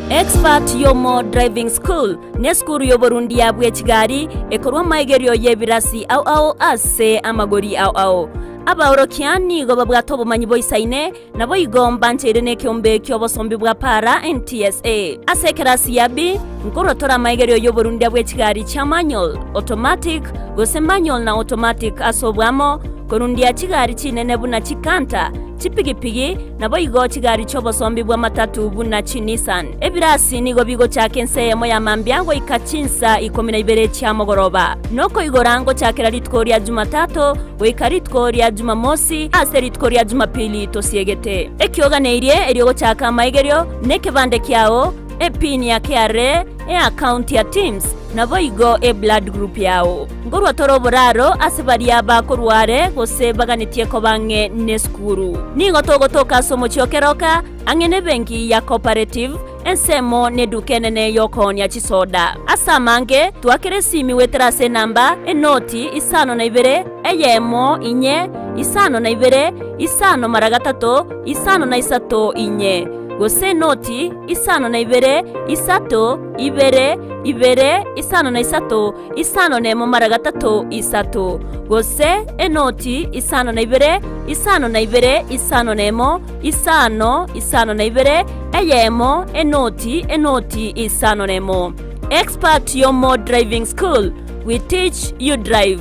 Expert Yomo Driving School nesukuru y'oborundia bwe chigari ekorwa amaigerio y'ebirasi ao ao ase amagori ao ao. Abaorokia nigo babwate obomanyi boisaine, naboigo mbancheire nekeombe ki'obosombi bwa para NTSA. Ase ekerasi ya B, nkorwa tore amaigerio y'oborundia bwe chigari chia manual, automatic, gose manual na automatic ase oboamo, korundia chigari chinene buna chikanter, chipigipigi, Naboigo chigari chi'obosombi bw'amatatu buna chiNissan. Ebirasi nigo bigochaka ensa eyemo ya mambia goika chinsa ikomi na ibere chia mogoroba. Nokoigora ngochakera rituko ria Jumatato goika rituko ria Jumamosi ase rituko ria Jumapili tosiegete. Ekioganeirie erio gochaka amaigerio nekebande kiao, epin ya KRA, eaccount ya TIMS, naboigo eblood group yao. Nkorwa tore oboraro ase baria bakorwa are gose baganetie koba ang'e nesukuru. Nigo togotoka ase omochie o Keroka, ang'e nebenki ya Cooperative. Ensemo neduka enene y'okoonia chisoda. Ase amange, twakera esimi goetera ase enamba, enoti, isano na ibere, eyemo, inye, isano na ibere, isano mara gatato, isano na isato, inye, gose enoti, isano na ibere, isato, ibere, ibere, isano na isato, isano nemo mara gatato, isato, gose enoti, isano na ibere, isano na ibere, isano nemo, isano, isano na ibere, eyemo, enoti, enoti, isano nemo. Expert Yomo Driving School, we teach you drive.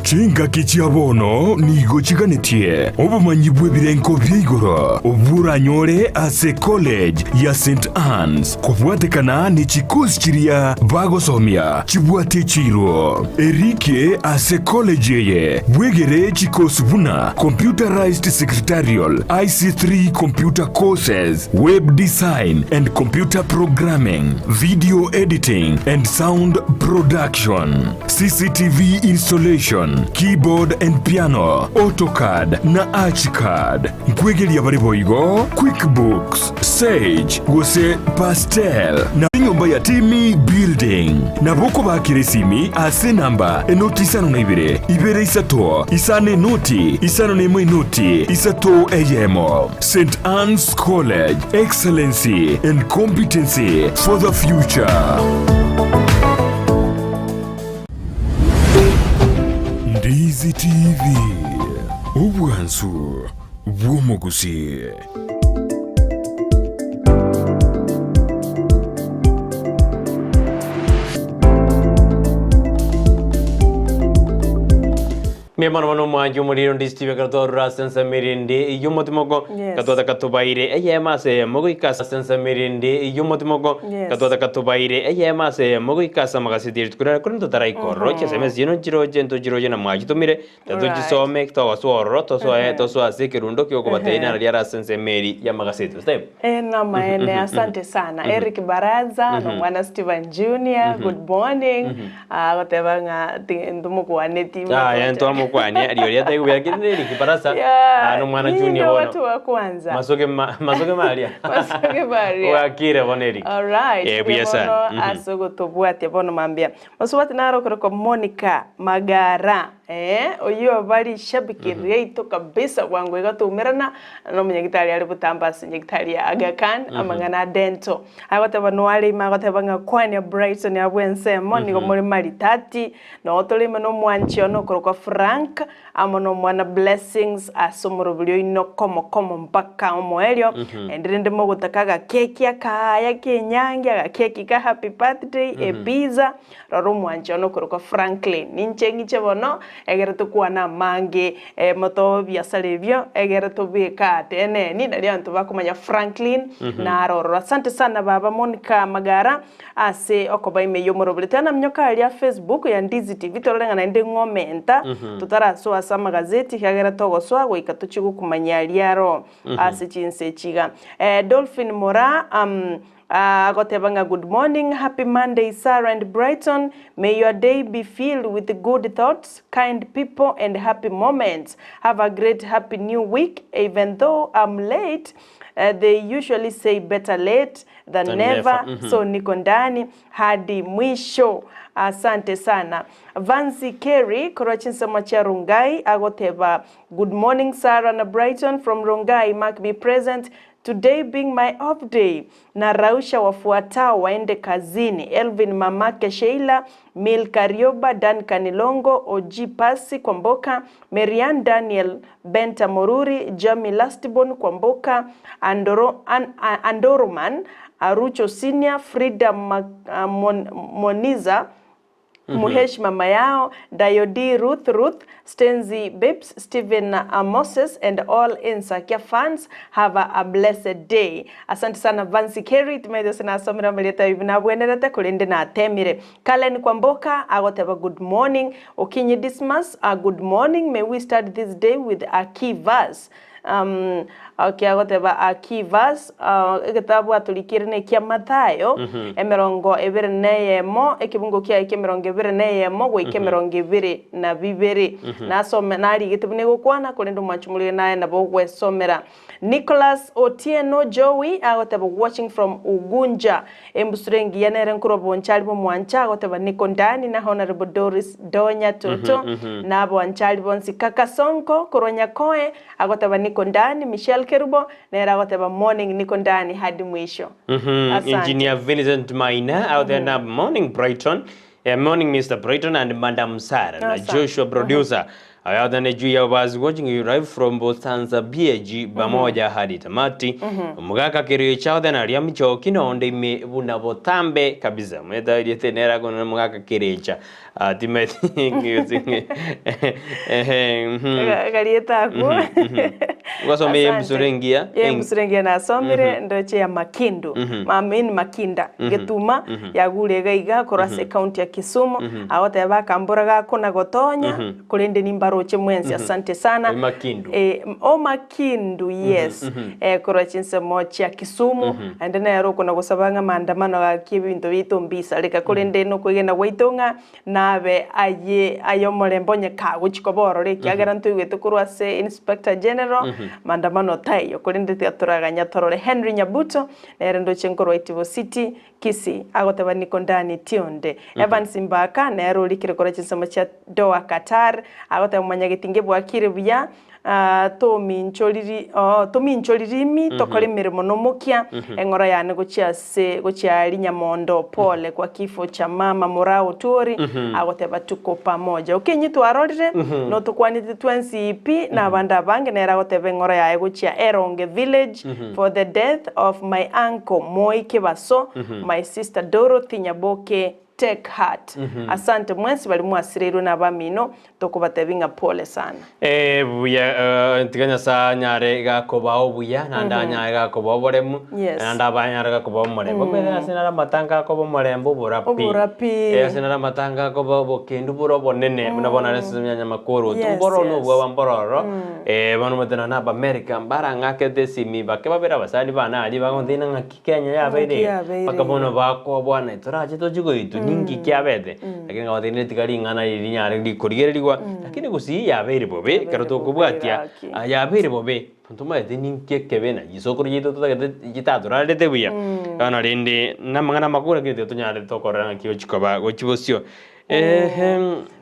Chingaki chia bono nigo chiganetie obomanyi bw'ebirengo bia igoro obwo oranyore ase College ya St Anne's kobwatekana ne chikosi chiria bagosomia chibwate chiiro. Erike ase college eye bwegere chikosi buna Computerized Secretarial, IC3 Computer Courses, Web Design and Computer Programming, Video Editing and Sound Production, CCTV Installation, Keyboard and Piano, AutoCAD na Archicad. Nkwegeria bare boigo Quickbooks, Sage gose Pastel na enyomba ya Timi Building. Nabo okobakera esimi ase enamba enoti isano na ibere, ibere isato, isano enoti, isano na emo enoti, isato eyemo. St Anne's College, excellency and competency for the future. Ndizi TV, obwansu bw'omogusii. Mbuya mono mono omwanchi omoriro ndi Steve ekero twarure ase ensemo erinde y'omotima oko Yes. gatwataka tobaire eyemo ase eyemo goika ase ensemo erinde y'omotima oko Yes. gatwataka tobaire eyemo ase eyemo goika ase amagaseti rituko riare korende totaraikorora chinsemo echio nchiroche ntochiroche na mwachitomire Totochisome, togosoa ororo, tosoe, tosoe ase ekerundo ki'okobatebia naro riare ase ensemo eri y'amagaseti. Gose taibo? Eh, namaene, asante sana. Eric Baraza, nomwana Steven Junior, good morning. Agoteba ng'a ti- ntomokwaneti Yaya, ntwamokwania, rirorio taigo buya, lakini Eric Baraza, Yeah, ah, nomwana ninye Junior bono. watu wa kwanza. Masoge ma, masoge maria. Masoge maria. Wakire bono Eric. Alright, Eh, buya sana. bono Mhm. ase ogotobwatia bono mambia. Mosubati naro okorokwa Monica Magara, eh, oyio obare eshabiki riaito kabisa bwango iga toumerana na omonyagitari are botambe ase nyagitari ya Aga Khan amang'ana a dental. Agoteba noare ime agoteba ng'a kwania Brighton abwo ensemo nigo more maritati, noo tore ime na omwanchi one okorokwa Frank amo na omwana Blessings ase omorobori oino komo komo mpaka omoerio, naende rende mogotaka agakeki akaya k'enyangi, agakeki ka happy birthday, epizza, rora omwanchi one okorokwa Franklin. Ninche ng'iche bono, egere tokwane amange, moto ebiasara ebio, egere tobeke aa eneni, nario abanto bakomanya Franklin naro ororo. Asante sana baba Monica Magara, Ase okoba ime y'omorobori tanaminyoka aria Facebook ya Ndizi TV torore ng'a naende ng'omenta totarasoa ase amagazeti ekiagera togosoa goika tochie gokumanyia aria aro ase chinse echi iga. Dolphin Moraa agoteba ng'a good morning, happy Monday Sarah and Brighton, may your day be filled with good thoughts, kind people and happy moments. Have a great happy new week even though I'm late, they usually say better late than Than never, never. so niko ndani hadi mwisho. Asante sana. Vansi Kerry korwa chinsemo chia Rongai agoteba good morning Sarah na Brighton from Rongai mark me present today being my off day na rausha wafuatao waende kazini Elvin mamake Sheila Milka Rioba Duncan Longo OG Pasi Kwamboka Marian Daniel Benta Moruri Jamie Lastborn Kwamboka Andoro, An, Andoroman Arucho Senior Frida Ma, Mon, Moniza Muhesh mama yao Dayodi Ruth Ruth Stenzi Babes Stephen Moses and all Ensakia fans have a, a blessed day. Asante sana Vansi Kerry timaithe sinasomera marieta ibi nabwenerete korende natemire. Kalen Kwamboka agoteba good morning. Okinyi Dismas good morning. May we start this day with a key verse. Um, okay, agoteba a key verse uh, egetabu atorikire na ekia Mathayo emerongo ebere na eyemo ekebungo kiaye kia emerongo ebere na eyemo goika emerongo ebere na bibere. Nasome narigete buna egokwana korende omwanchi morire naye nabo ogwesomera. Nicholas Otieno Joey agoteba watching from Ugunja embusuro engiya nere nkorwa Bonchari bomwancha agoteba niko ndani na Honorable Doris Donya Toto na abwanchari bonsi Kaka Sonko korwa Nyakoe agoteba niko ndani Michelle Kerubo nere agoteba morning niko ndani hadi mwisho. Asante. Engineer Vincent Maina out there na morning Brighton. Eh, morning Mr. Brighton and Madam Sarah na Asante. Joshua producer. Out there juu ya was watching you live from Bosanza BG pamoja hadi tamati. Mugaka kirio chao then aria michoki no onde ime buna botambe kabisa. Mweta iriete nera kono mugaka kirecha. Timeti eh Garieta ako. Wasomeye Asante. embusuro engiya. Ye embusuro engiya nasomire ndoche ya Makindu. Mamin Makinda getuma yagure iga iga korwa ase county ya Kisumu agoteba akambura gako na gotonya korende nimbaroche mwensi asante sana. Oi Makindu. Eh, o Makindu yes eh, korwa chinsemo chia Kisumu ande nero okona gosaba ng'a maandamano gaki ebinto biaito mbisa reka korende nokwegena gwaito ng'a nabe aye aye omorembe onye kagochi koba ororo ekiagera ntoigwete korwa ase inspector general maandamano taiyo korende tiga toraganya torore Henry Nyabuto nere ndoche nkorwa Itibo City Kisii agoteba niko ndani tionde Evans Mbaka nere orikire korwa chinsemo chia Doha Qatar agoteba mwanyagetinge bwakire buya Ah, tominchoriri oh, tominchoririmi tokore emeremo nomokia eng'oro yane gochia ase gochia Nyamondo pole kwa kifo cha mama Murao Tuori agoteba tuko pamoja okenyi twarorire no tukwanite twensi pi na abande abange nere agoteba eng'oro yaye gochia Eronge village for the death of my uncle Moi Kibaso my sister Dorothy Nyaboke take heart asante mwensi bari mwasireirwe na abamino tokobatebi ng'a pole sana. Eh, buya eh, tiga nyasaye anyare gakobao buya naende anyare gakobao oboremu Yes. naende abanyare gakobao omorembe omanyete ase nare amatanga akoba omorembe oborapi Oborapi. Eh, ase nare amatanga akoba obokendu bore obonene buna bono nare ase nyamakoro Yes, mboro yes. nobwaba mbororo eh, bono omanyete nonye na abaamerica mbarang'akete esimi bake babere abasani bane aria bagontebia ng'a ng'aki Kenya yabeire Ng'aki iga yabeire mpaka bono bakobwana torache tochie goitwa ninki kiabete lakini nkabatebia tiga ring'ana riri rinyare rikorigererigwa lakini gusii yabeire bobe ekero Yabeire bobe tokobwatia gaki. ah, yabeire bobe ntomaete ninki ekebe na chisokoro chiaito totagete chitatorarete buya bono rende namang'ana amakoro lakini tiga tonyare tokorora ng'aki gochikoba gochi bosio ehe.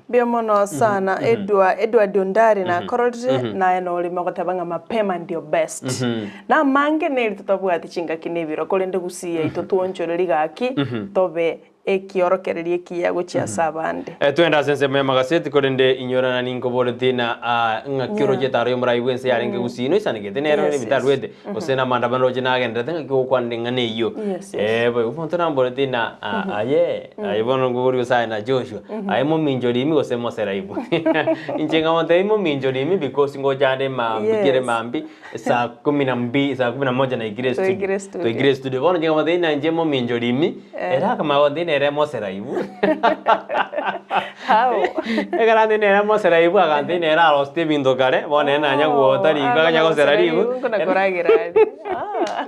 Mbuya mono sana Edward Edward Ondari nakororire naye norime ogoteba ng'a mapema ndio best. Na amange neri totabwati chingaki na ebiro korende gusii yaito twonchoreri gaki tobe ekiorokererio ekiya gochia ase abande. Eh, twende ase ensemo y'amagaseti korende inyora nani nkoboretie na ah, ng'aki oroche etaro y'omorai bw'ense yarenge gusii noisanegete nero Yes, yes. ebitarwete gose na amaandamano roche nagenderete ng'aki ogokwanera eng'ana eyio Yes, yes. Eh, boigo omonto namboretie na ah, aye aye bono nkoboria gose aye na Joshua aye mominchori imi gose moseraibu inche nkamotebia mominchori imi because ngocha ande mambia Yes. kere mambia saa kumi na mbi saa kumi na moja naikire studio Twaikire studio. twaikire studio bono inche nkamotebia na inche mominchori imi ere akamanya gontebia nere moseraibu How? ekero antebia nere moseraibu agantebia nere arosete ebinto kare bono ere nanya gwota riko akanya gosera ribu Nkona koragira ari. Ah.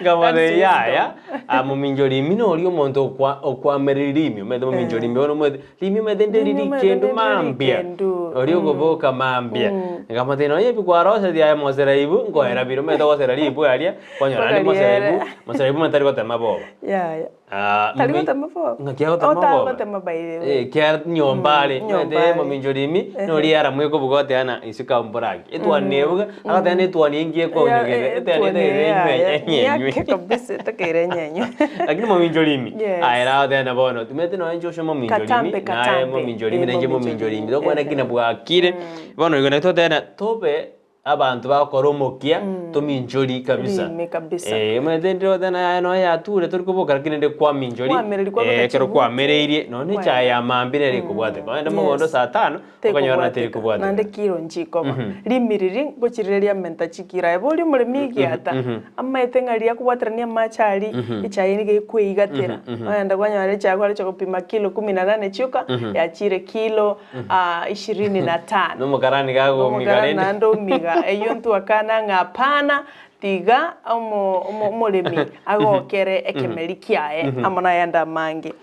Nkamotebia That's yaya wisdom. ah, mominchori imi noria omonto okwa okwamereri rimi omanyete mominchori imi bono omanyete rimi omanyete Rimi nderiri omanyete kendo nderiri mambia kendo. oria okoboka mambia nkamotebia nonye ebi kwaroseti aye moseraibu nkoera bire omanyete ogosera ribu aria kwanyora naende Kwagariere. moseraibu moseraibu omanyete tari gotema boba Yeah, yeah. Ah, Tari mmi- gotema boba? Ng'aki agotema Oh, boba? tagotema by the way. Eh, kia nyomba are nyomba omanyete are. mominchori imi noria aramwe kobuga oteana isiko mboraki etwani ebuga agateba na etwani engiya ekonyegete Yeah, etwani etwani etagete yaya. enywe enyenywe Yake kabisa etakeire enyenywe. lakini mominchori imi Yes. aye ragoteba bono timanyete nonya inche oche mominchori imi Katambe, naye katambe. mominchori imi Eh, na inche mominchori mominchori imi imi. tokwana Ehe. kina bwakire bono igo naki toteba tobe abanto bagokora omokia tominchori kabisa Rimi kabisa. Eh, omanyete ndire goteba naye nonya yature tori koboka lakini rende kwaminchori Kwamereri kwabeka eh, ekero chibuti. kwamereirie nonya echae ya mambia nere ekobwateka ogende mogondo Yes. saa tano okonyora teri Tekobwateka. Naende kobwateka kiro nchikoba. Rimi riri ngochirire riamenta chikiro aye bori omoremi egiata amaete ng'a riria akobwaterania amache aria echae nigo ekweigatera ogenda kwanyora echae kwarecha gopima kilo kumi na nane chioka yachire kilo ah, ishirini na tano nomokarani gagomiga Omokarani rende naende omiga. magega, eyio ntwakana ng'a hapana, tiga omo omo omoremi agokere ekemeri kiaye amo nayande amange.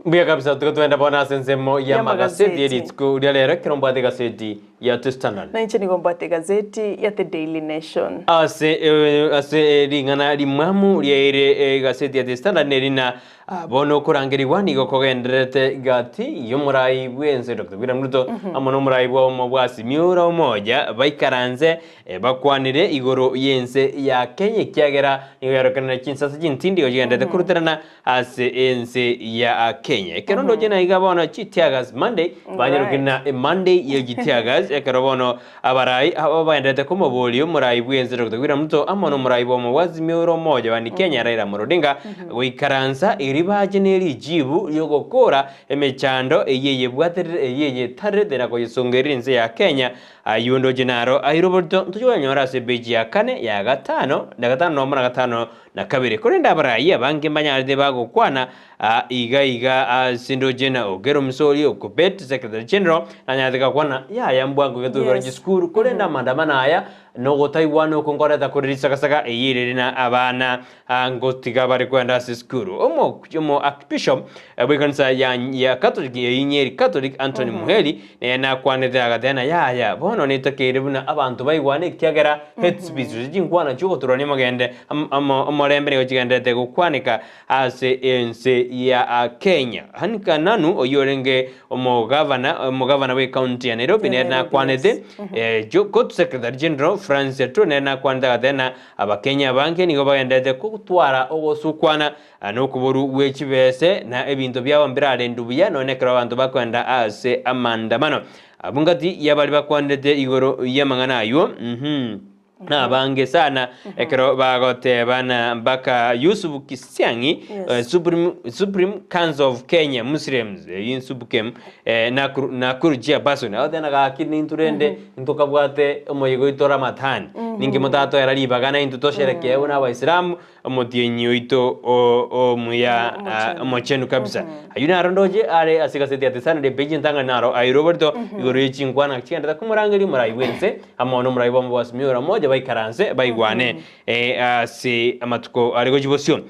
Mbuya kabisa tiga twende bono ase ensemo ya Y'amagaseti. magaseti erituko ria rero ekero mbwate egaseti ya The Standard. Nainche nigo mbwate egazeti ya The Daily Nation. Ase eh, ase ring'ana rimwamu riaire egaseti ya The Standard nerina ah, bono okorangerigwa nigo kogendererete gati y'omorai bw'ense Dr. William Ruto amo n'omorai bwa omo bwa Azimio la Umoja baikaranse Bakwanire igoro y'ense ya Kenya ekiagera nigo yarokanire chinsase chintindi igo chigenderete koruterana ase ense ya Kenya. Ekero ndoche na iga bono chiteargas Monday banyarokire na Monday ye chiteargas ekero bono abarai aba bagenderete komoboria omorai bw'ense Doctor William Ruto amo nomorai bw'omo bwa Azimio la Umoja one Kenya Raila Amolo Odinga goikaransa eri bache ne richibu riogokora emechando eyio eyebwaterere eyio eyetarerete na koyesongerera ense ya Kenya Ayio ndoche naro aire oborito ntoche koyanyora ase epeji ya kane, ya gatano, na gatano nomo na gatano na kabere. Korende abarai abange mbanyarete bagokwana aa iga iga ase ndoche na Okello Omisori o Kuppet Secretary General nanyarete gakwana yaya mbwango iga tobikora chisukuru korende amaandamano aya nogotaigwana oko nkoreta kore risagasaga eyio erere na abana aa ngotiga bare kwenda ase esukuru. Omo omo Archbishop bw'ekanisa ya ya Catholic ya Nyeri Catholic Anthony Muheri Nere nakwanete agateba, Yaya, bono netakeire buna abanto baigwane, ekiagera hate speech, gose chinkwana chi'ogoturania omogende omorembe nigo chigendererete gokwaneka ase ense ya Kenya. Anne Kananu, oyio orenge omogavana omogavana bw'ecounty ya Nairobi, nere nakwanete, Court Secretary General Francis Atwoli nere nakwanete agateba ng'a Abakenya abange nigo bagendererete gotwara ogosukwana Nokoborwa gwe chibese, na ebinto biabo mbirarendwe buya, nonya nekero abanto bakoenda ase amaandamano. Abwo ngati y'abaria bakwanete igoro y'amang'ana ayio, nabange sana, ekero bagotebana mpaka Yusuf Kisiang'i, Supreme, Supreme Council of Kenya Muslims, eyio SUPKEM, Nakuru, Nakuru chairperson, agoteba gaki nintwe rende ntokabwate omoyega oito Ramadhan, ninki motatoera ribaga naintwe tosherekee buna abaisilamu, Omotienyi oito omuya omochenu kabisa. Ayio naro ndoche are ase egaseti ya The Sunday page entang'ani naro airwe oborito igoro ye chinkwana chigenderete komorangeria omorai bw'ense amo nomorai bw'amo bwa Azimio la Umoja baikaranse baigwane ase amatuko are gochia bosio.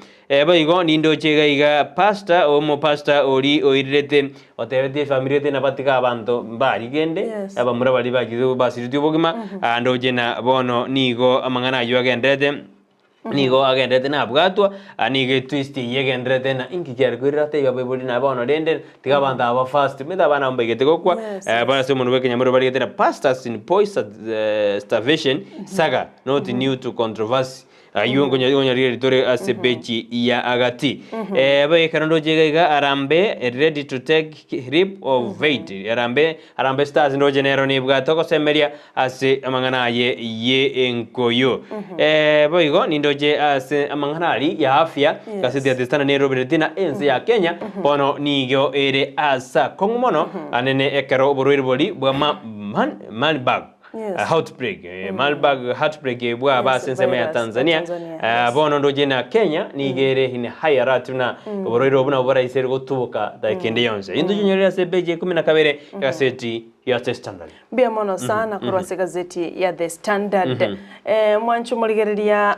Boigo nindoche iga iga pastor omopastor oria oirerete otebetie efamiri ete nabatiga abanto mbarigende abamura baria bachire basiretie obogima ndoche na bono nigo amang'ana ayio agenderete. Nigo agenderete nabwatwa, nigo etwist eyio egenderete na inki kiare koirera taiyo abaibori na bono rende tiga abanto aba fast omanyete abana aba mbaigete gokwa bono ase omonwa bw'ekenyamorero barigete na pastors in boy starvation saga not new to controversy aywo nkonyarigereria tore ase page ya agati ekero ndoche iga iga arambe ready to take leap of faith arambe Harambee Stars ndoche nero nebwate ogosemeria ase amang'ana aye y'enkoyo. Boigo nindoche ase amang'ana aria ya afya gazeti ya The Standard nerobereti na ense ya Kenya bono nigo ere ase akong'u mono anene ekero oborwaire bori bwa Marburg outbreak Marburg outbreak bwaba ase ensemo ya Tanzania bono ndoche na Kenya nigo ere in high alert buna oborwaire obo nabo boraisere gotuboka dakika ende yonsi. Intwe chinyorere ase epeji ya ikomi na kabere egaseti ya The Standard. Mbuya mono sana korwa ase egazeti ya The Standard. Mwanche omorigereria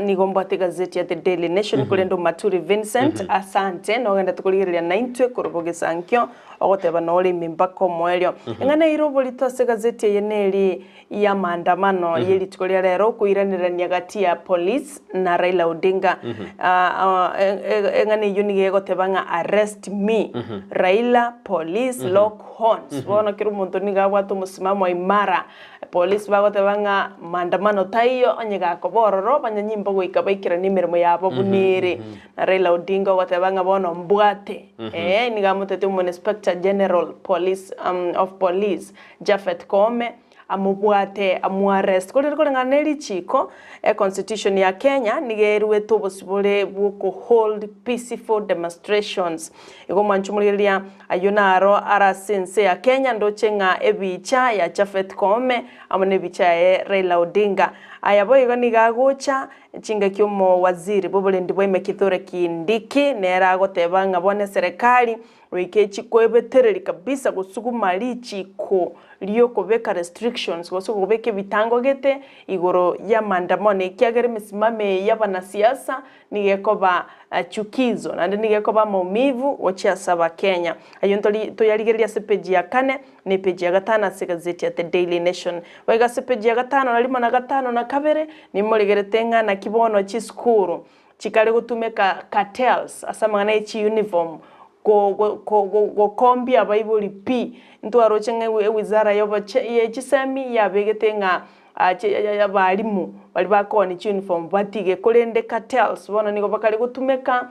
nigo mbwate egazeti ya The Daily Nation korende Omaturi Vincent asante nogenderete korigereria naintwe korwa bogesankio ogoteba nore ime mpaka omoerio. Eng'ana eire oborito ase egazeti eye neri y'amaandamano ye rituko ria rero okoiranerania gati ya police na Raila Odinga. Eng'ana eyio nigo egoteba ng'a arrest me Raila police lock horns. Bono kera omonto nigo abwate omosimamo imara. Police bagoteba ng'a maandamano taiyo onye gakoba ororo abanyanyimbo goika baikeranie emeremo yabo buna ere. Na Raila Odinga ogoteba ng'a bono mbwate. Ee, nigo amotete Omoinspector General Police of Police Japhet Koome amobwate amoarrest. Korende koreng'ana ne richiiko, econstitution ya Kenya nigo eruete obosibore bw'okohold peaceful demonstrations. Igo omwanchi omorigereria ayio naro are ase ense ya Kenya ndoche ng'a ebicha ya Japhet Koome amo nebicha yaye Raila Odinga. Aya boigo nigo agocha Chingaki omowaziri bw'oborendi bwa Ime Kithure Kindiki nere agoteba ng'a bono eserekari Goika echi koebetereri kabisa gosuguma richiko ri'okobeka restrictions gose gobeka ebitango gete igoro y'amandamano ekiagera emesimamo eye y'abanasiasa nigo ekoba chukizo naende nigo ekoba maumivu gochia ase abakenya. Ayio ntori toyarigereria ase epeji ya kane na epeji ya gatano ase egazeti ya The Daily Nation. Boigo ase epeji ya gatano na rimo na gatano na kabere nimorigerete ng'a naki bono chisukuru chikare gotumeka cartels ase amang'ana ye chiuniform gokombia abaibori pi. Ntwaroche ng'a ewizara ye chisemi yabegete ng'a abalimu baria bakoonia chiuniform batige, korende cartels bono nigo bakare gotumeka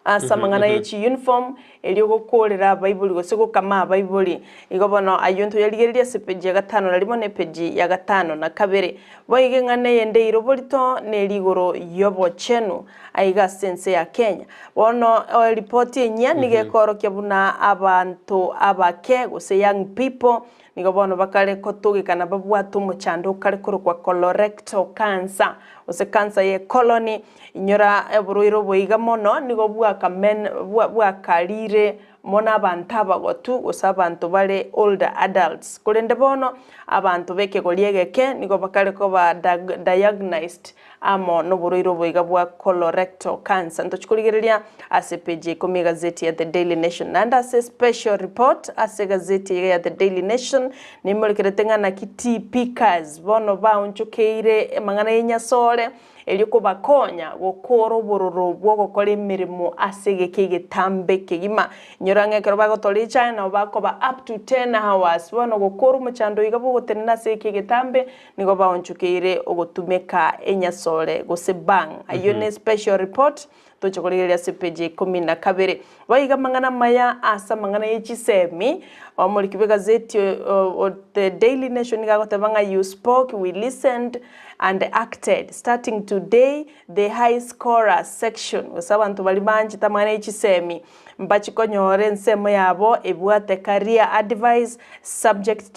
ase amang'ana ye chiuniform erio gokoorera abaibori gose gokama abaibori. Igo bono ayio ntoyarigererie ase epeji ya gatano na rimo na epeji ya gatano na kabere. Boigo eng'ana eyende eire oborito neri igoro y'obochenu aiga ase ense ya Kenya. Bono eripoti enyia nigo ekoorokia buna abanto abake gose young people nigo bono bakare kotogekana babwate omochando okare korokwa colorectal cancer gose cancer ye colon. Inyora oborwaire obo iga mono nigo bwakamen bwakarire mono abanto abagotu gose abanto bare older adults. Korende bono, abanto b'ekegori egeke nigo bakare koba diagnosed amo noborwaire obo iga bwa colorectal cancer. Ntochi korigereria ase page ya ikomi egazeti ya The Daily Nation. Naende ase special report ase egazeti iga ya The Daily Nation nimorekerete ng'a naki tea pickers bono baonchokeire amang'ana y'enyasore erio kobakonya gokoora obororo bw'ogokora emeremo ase egeka egetambe kegima. Inyora ng'a ekero bagotora echae nabo bakoba up to 10 hours. Bono gokoora omochando oiga bw'ogotenena ase egeka egetambe nigo baonchokeire ogotumeka enyasore gose bang. Ayio ne special report toche korigereria ase page ya ikomi na kabere. Boigo amang'ana amaya ase amang'ana ye chisemi, omoriki bw'egazeti o The Daily Nation nigo agoteba ng'a you spoke, we listened and acted. Starting today, the high scorers section, gose abanto baria banchete amang'ana ye chisemi, mbachi konyora ensemo yabo ebwate career advice, subject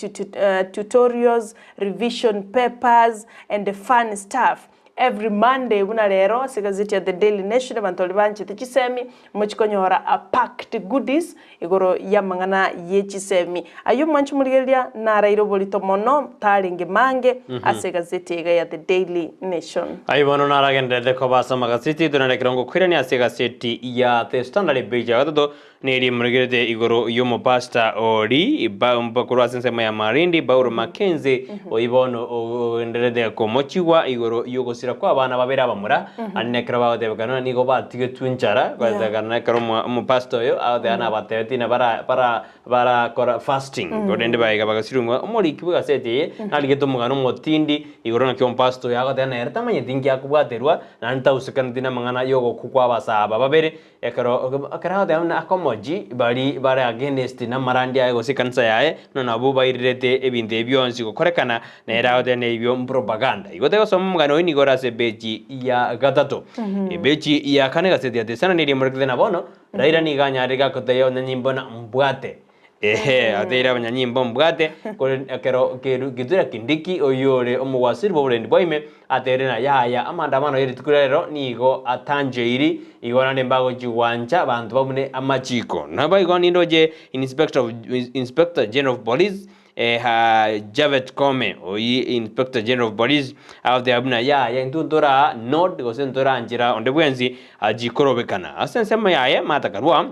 tutorials, revision papers and fun stuff. Every Monday buna rero ase egazeti ya The Daily Nation abanto baria banchete chisemi mochi konyora a packed goodies igoro y'amang'ana ye chisemi. Ayio mwanche morigereria naraire oborito mono tarenge mange ase egazeti iga ya The Daily Nation. Ayio bono naragendererete koba ase amagazeti aito naende ekero ngokoirania ase egazeti ya The Standard epeji ya gatato Neri morigerete igoro y'omopastor ori korwa ase ensemo ya Malindi, Paulo Mackenzie, oyio bono ogendererete komochigwa igoro y'ogosira kw'abana babere abamura, aria nekero bagotebekana nigo batigetwe enchara, goetana ekero omopastor oyo agoteba nabatebetie na bara bara barakora fasting, korende baiga bagasirwa omoriki bw'egaseti eye narigete omogano omotindi igoro naki omopastor oyo agoteba nere tamanyeti nki akobwaterwa, naende tausekaneti namang'ana y'ogokwa kw'abasaa aba babere. Ekero ekero agoteba buna akomochi baria bare against namarandia aye gose ekanisa yaye, buna nabwo bairirete ebinto ebi bionsi gokorekana, nere agoteba na ebio mpropaganda. Igo tegosoma omogano oyio nigo ore ase epeji ya gatato. Epeji ya kane egaseti ya Tesana nigo emorekete na bono, Raila nigo anyarire gakotebia abanyanyimbo na mbwate. Ehe, ateire abanyanyimbo mbwate, korende ekero keru Kithure Kindiki oyio ore omogwasiri bw'oborendi bwa ime, ateire na yaya amaandamano ye rituko ria rero nigo atancheiri, igo naende mbagochia gwancha abanto babune amachiko. Naboigo nindoche Inspector of Inspector General of Police eeh Japhet Koome oyio Inspector General of Police agoteba buna yaya intwe ntora nod gose ntoranchera onde bwensi achie korobekana. Ase ensemo yaye Martha Karua.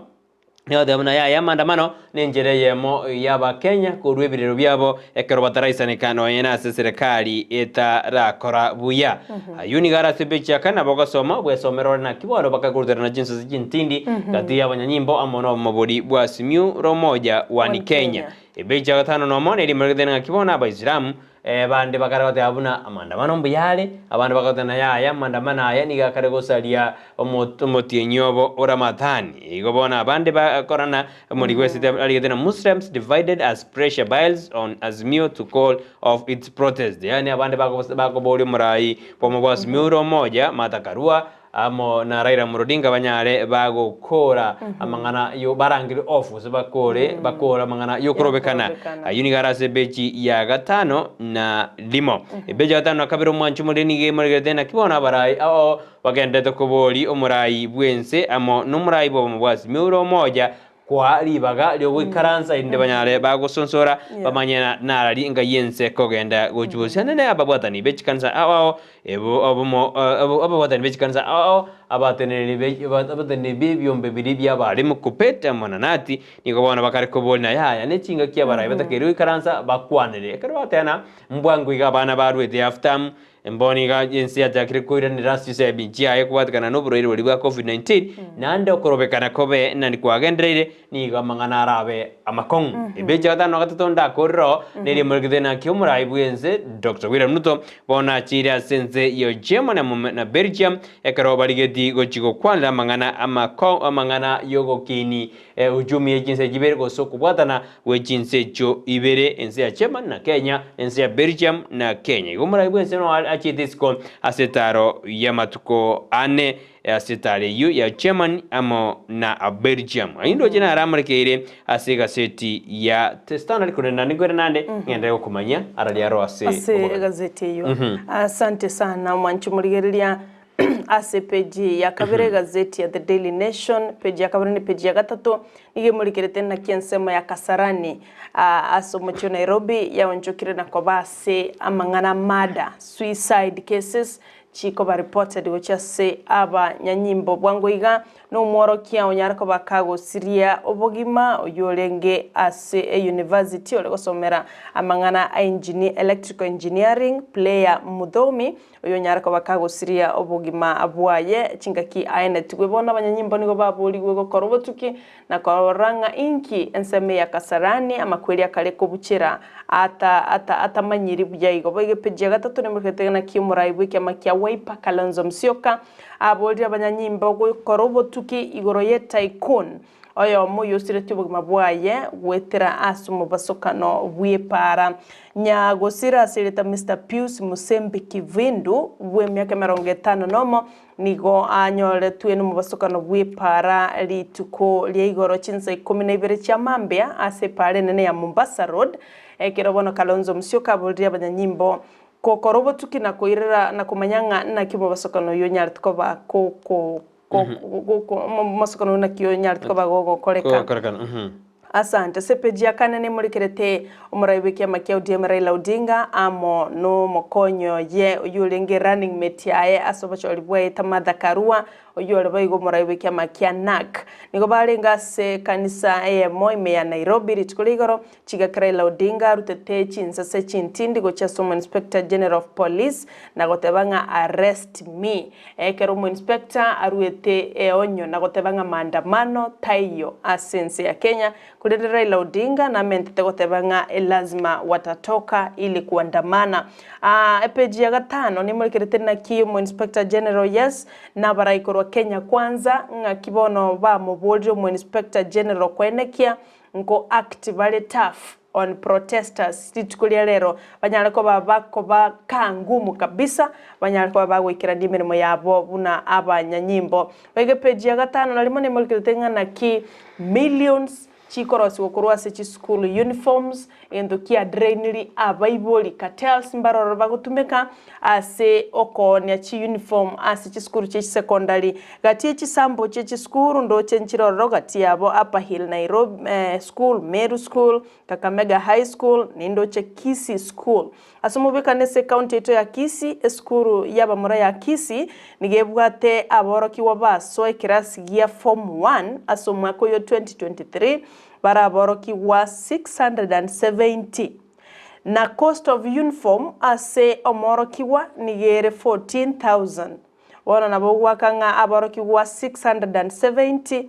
Nigo buna yaya amaandamano nenchera eyemo y'Abakenya korua ebirero biabo ekero bataraisaneka nonya nase eserekari etarakora buya. Ayio nigo are ase epeji ya kane nabo ogosoma bwesomera ore naki bono bakagoruterana chinsase chintindi gati y'abanyanyimbo amo nobomobori bwa Simiyu la Umoja One Kenya. Epeji ya gatano nomo neri emeregete ng'aki bono Abaisilamu Abande bakare goteba buna amaandamano mbuya are, abande bagoteba na yaya, amaandamano aya nigo akare gosaria omotienyi obo o Ramadhani. Igo bono abande bakorana omoriko esete arigete na Muslims divided as pressure piles on Azimio to call off its protest. Yaani abande bakoboria omorai bw'omo bwa Azimio ore omoja Martha Karua amo na Raila Amolo Odinga banyare bagokora amang'ana yo barangire off gose bakore bakore amang'ana yokorobekana. Ayio nigo are ase ebechi ya gatano na rimo. Ebechi ya gatano na kabere omwancho more nigo emoregerete naki bono abarai ao bagenderete kobori omorai bw'ense amo nomorai bw'obomo bwa Azimio ore omoja. Koa ribaga riogoikaransa erinde banyare bagosonsora bamanye narari engai y'ense kogenda gochia bosio. Nene ababwatani be chikanisa ao ao ebo obomo ababwatani be chikanisa ao ao abateneneri be abateneneri b'ebiombe biria bi'abarimu Kuppet amo na Nati nigo bono bakare koboria na yaya ne chingaki abarai batakeire goikaransa bakwanere. Ekero bateana mbwango iga abana barwete half term Mbono iga ense yachakire koiranera ase chisemi chiaye kobwatekana noborwaire boria bwa Covid-19, naende okorobekana kobe nandi kwagendereire, nigo amang'ana arabe amakong'u. Ebechi ya gatano na gatato ndakorire oo, neria emorekete naki omorai bw'ense Doctor William Ruto bono achiire ase ense ya Germany amo na Belgium ekero barigeti gochia gokwanera amang'ana amako amang'ana y'ogokiini Uchumi ye chinse chibere gose okobwatana gwe chinse echio ibere, ense ya Germany na Kenya, ense ya Belgium na Kenya. Igo omorai bw'ense no achiete isiko ase etaaro y'amatuko ane ase etaaro eyio ya Germany amo na Belgium. Ayio ndoche naro amorekeire ase egaseti ya The Standard korende naende nkoira nande ng'enderere gokomanyia arari aro ase Ase obogani. egazeti eyio. Asante sana omwanchi morigereria. Ase epeji ya kabere egazeti ya The Daily Nation, peji ya kabere na epeji ya gatato, nigo emorikerete naki ensemo ya Kasarani ase omochie o Nairobi yaonchokire na koba ase amang'ana murder, suicide cases chikoba reported gochia ase abanyanyimbo bwango iga na omworokia onyare koba kagosiria obogima oyio orenge ase eyunivasiti ore gosomera amang'ana a engineer, electrical engineering, Player Muthomi Oyonyare koba kagosiria obogima bwaye chingaki aenetigwe. Bono abanyanyimbo nigo baborigwe gokora obotuki na korora ng'a inki ensemo ya Kasarani amakweri akare kobuchera ata ata atamanyiri buya igo. Boigo epeji ya gatato nemorikete naki omorai bw'ekiama kia Wiper Kalonzo Musyoka aborire abanyanyimbo gokora obotuki igoro ye tycoon Oyomo oyosiretie obogima bwaye goetera ase omobasokano bw'epaara. Nyagosira ase erieta Mister Pius Musembi Kivindu bw'emiaka emerongo etano nomo nigo anyoretwe nomobasokano bw'epaara rituko ria igoro chinsa ikomi na ibere chia mambia ase epaara enene ya Mombasa Road ekero bono Kalonzo Musyoka aboririe abanyanyimbo gokora obotuki na koirera na komanya ng'a naki omobasokano oyio onyarete koba koko Omosokano oyio naki onyarete koba gogokoreka. Gogokorekana, mhm. Asante. Ase epeji ya kane nemorekerete omorai bw'ekiama kia ODM Raila Odinga amo nomokonyi oye oyio orenge running mate yaye ase obochori bwaye Martha Karua oyio ore boigo omorai bw'ekiama kia NARC. Nigo barenge ase ekanisa eyemo ime ya Nairobi rituko ria igoro Chigaki Raila Odinga arutete chinsase chintindi gochia ase omoinspector General of Police na goteba ng'a arrest me. Ekero omoinspector aruete eonyo na goteba ng'a maandamano taiyo ase ense ya Kenya, korende Raila Odinga namentete goteba ng'a elazima watatoka ili kuandamana. Epeji ya gatano nemorekerete naki omoinspector General yes nabarai korwa Kenya Kwanza ng'aki bono bamoborire omoinspector General koenekia Nko act bare tough on protesters rituko ria rero banyare koba bakoba kaa ngumu kabisa banyare koba bagoikerania emeremo yabo buna abanyanyimbo. Boigo epage ya gatano narimo nemorikerete ng'a naki millions chikorosiwa korwa ase chisukuru uniforms egento kia drainiri abaibori cartels mbaroro bagotumeka ase okoonia chiuniform ase chisukuru chie chisecondary. Gati ye chisample chie chisukuru ndoche nchire ororo gati yabo Upper Hill Nairobi School, Meru School, Kakamega High School, nindoche Kisii School. Ase omobwekano ase ecounty yaito ya Kisii, esukuru y'abamura ya Kisii nigo ebwate aborokigwa basoa ekerasi gia form one ase omwaka oyo 2023 bare aborokigwa 670. Na cost of uniform ase omworokigwa nigo ere 14,000. Bono nabo ogoaka ng'a aborokigwa 670,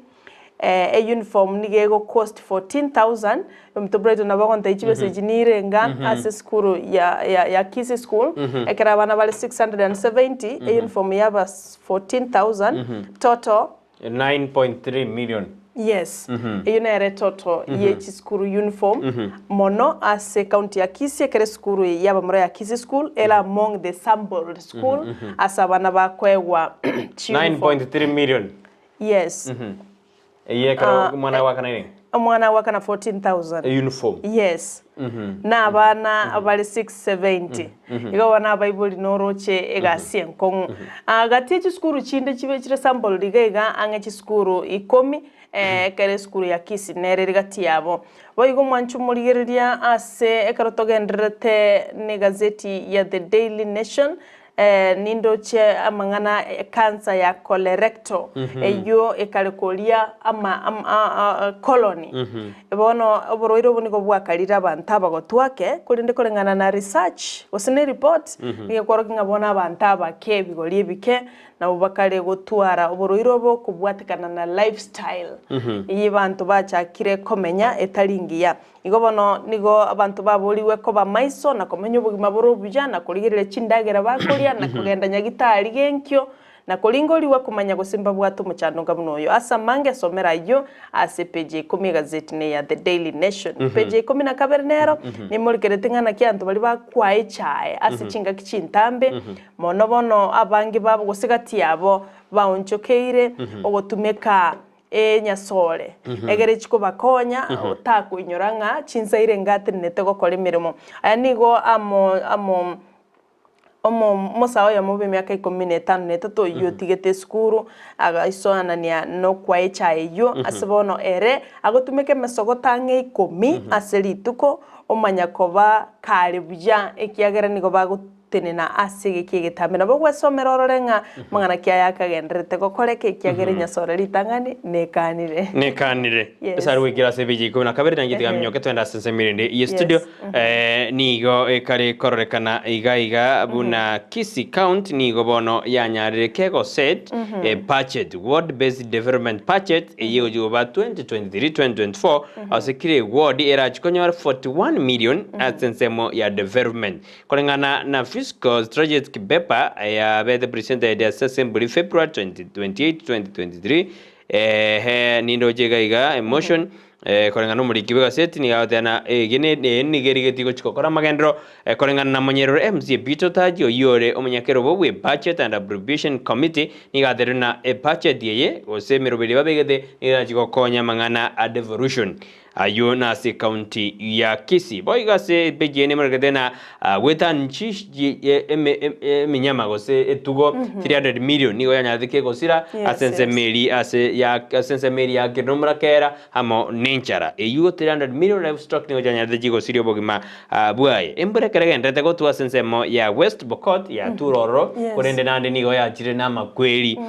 e uniform nigo ego cost 14,000, omonto bright nabo ogontebia chibesa echi nirenga ase esukuru ya ya ya Kisii school, ekero abana bare 670, e uniform yaba 14,000, total 9.3 million. Yes, eyio nere toto ye chisukuru uniform mono ase county ya Kisii ekero esukuru eye y'abamura ya Kisii school ere among the sampled school ase abana bakoegwa chi uniform. 9.3 million. Yes. Eyio ekero omwana gwakana ere? Omwana agwakana 14,000. Uniform. Yes. Na abana bare 670. Igo bono abaibori noroche egasi enkong'u. Ah, gati ye chisukuru chinde chibe chire sampled iga iga ang'e chisukuru ikomi, ekero esukuru ya Kisii nere ere gati yabo. Boigo mwanche omorigereria ase ekero togendererete na egazeti ya The Daily Nation, Nindoche amang'ana ekansa ya colorectal eyio ekare koria ama colon. Bono oborwaire obo nigo bwakarire abanto abagotu ake, korende koreng'ana na research gose ne report nigo ekworokia ng'a bono abanto abake ebigori ebike nabo bakare gotwara oborwaire obo kobwatekana na lifestyle eyio abanto bachakire komenya etari ngiya. Igo bono nigo abanto baborigwe koba maiso, na komenya obogima bore obuya, na korigereria chindagera bakoria, na kogenda nyagitari genkio, na koringorigwa komanya gose mbabwate omochando onga buna oyo. Ase amange somera ayio ase epeji ya ikomi egazeti ne ya The Daily Nation. Epeji ya ikomi na kabere nero nimorikereti ng'a naki abanto baria bakwaa echae ase chingaki chintambe, mono bono abange babo gose gati yabo baonchokeire ogotumeka enyasore, egere chikobakonya otakoinyora ng'a chinsaire ngatenenete gokora emeremo. Aya nigo amo amo omo omosae oyomo bw'emiaka ikomi na etano na etato oyio otigete esukuru, agaisoanania nokwa echae eyio, ase bono ere agotumeka emesogoto ang'e ikomi ase rituko, omanya koba kare buya ekiagera nigo bago Tenena ase egeki egetambe. Nabo ogwesomera orore ng'a amang'ana ki aya akagendererete gokoreka, ekiagera enyasore ritang'ani nekanire. Nekanire. Yes. Ase are goikera ase ebeji ikomi na kabere nainche tiga Ehe. minyoke twende ase ensemo erinde ye studio. Yes. Eh, nigo ekare kororekana iga iga buna Kisii County nigo bono yanyarire kegoset e budget, ward based development budget eye egochi koba 2023-2024 ase kera eward erachi konyora 41 million ase ensemo ya development. Koreng'ana na Fiscal Strategic Paper eyabete presented ase Assembly February 28, 2023, eeh nindoche iga iga emotion koreng'ana na omoriki bw'egaseti nigo agoteba na ege ne eye nigo erigetie gochia gokora amagenderero koreng'ana na monyerero MCA Peter Otaji oyio ore omonyakerobo bwe Budget and Appropriation Committee nigo atebirie buna ebudget eye gose emeroberi babegete nigo erachie gokonya amang'ana a devolution. Ayio nase ekaunti ya Kisii. Boigo ase epeji eye nemorekete na goetanchi eminyama gose etugo 300 million nigo yanyarete kegosira ase ensemo eria ase ya ase ensemo eria ya Kenomorakera amo nenchara. Eyio 300 million livestock nigo chianyarete chigosiria obogima bwaye. Embura ekero egendererete gotwa ase ensemo ya West Pokot yature ororo korende naende nigo yachire namakweri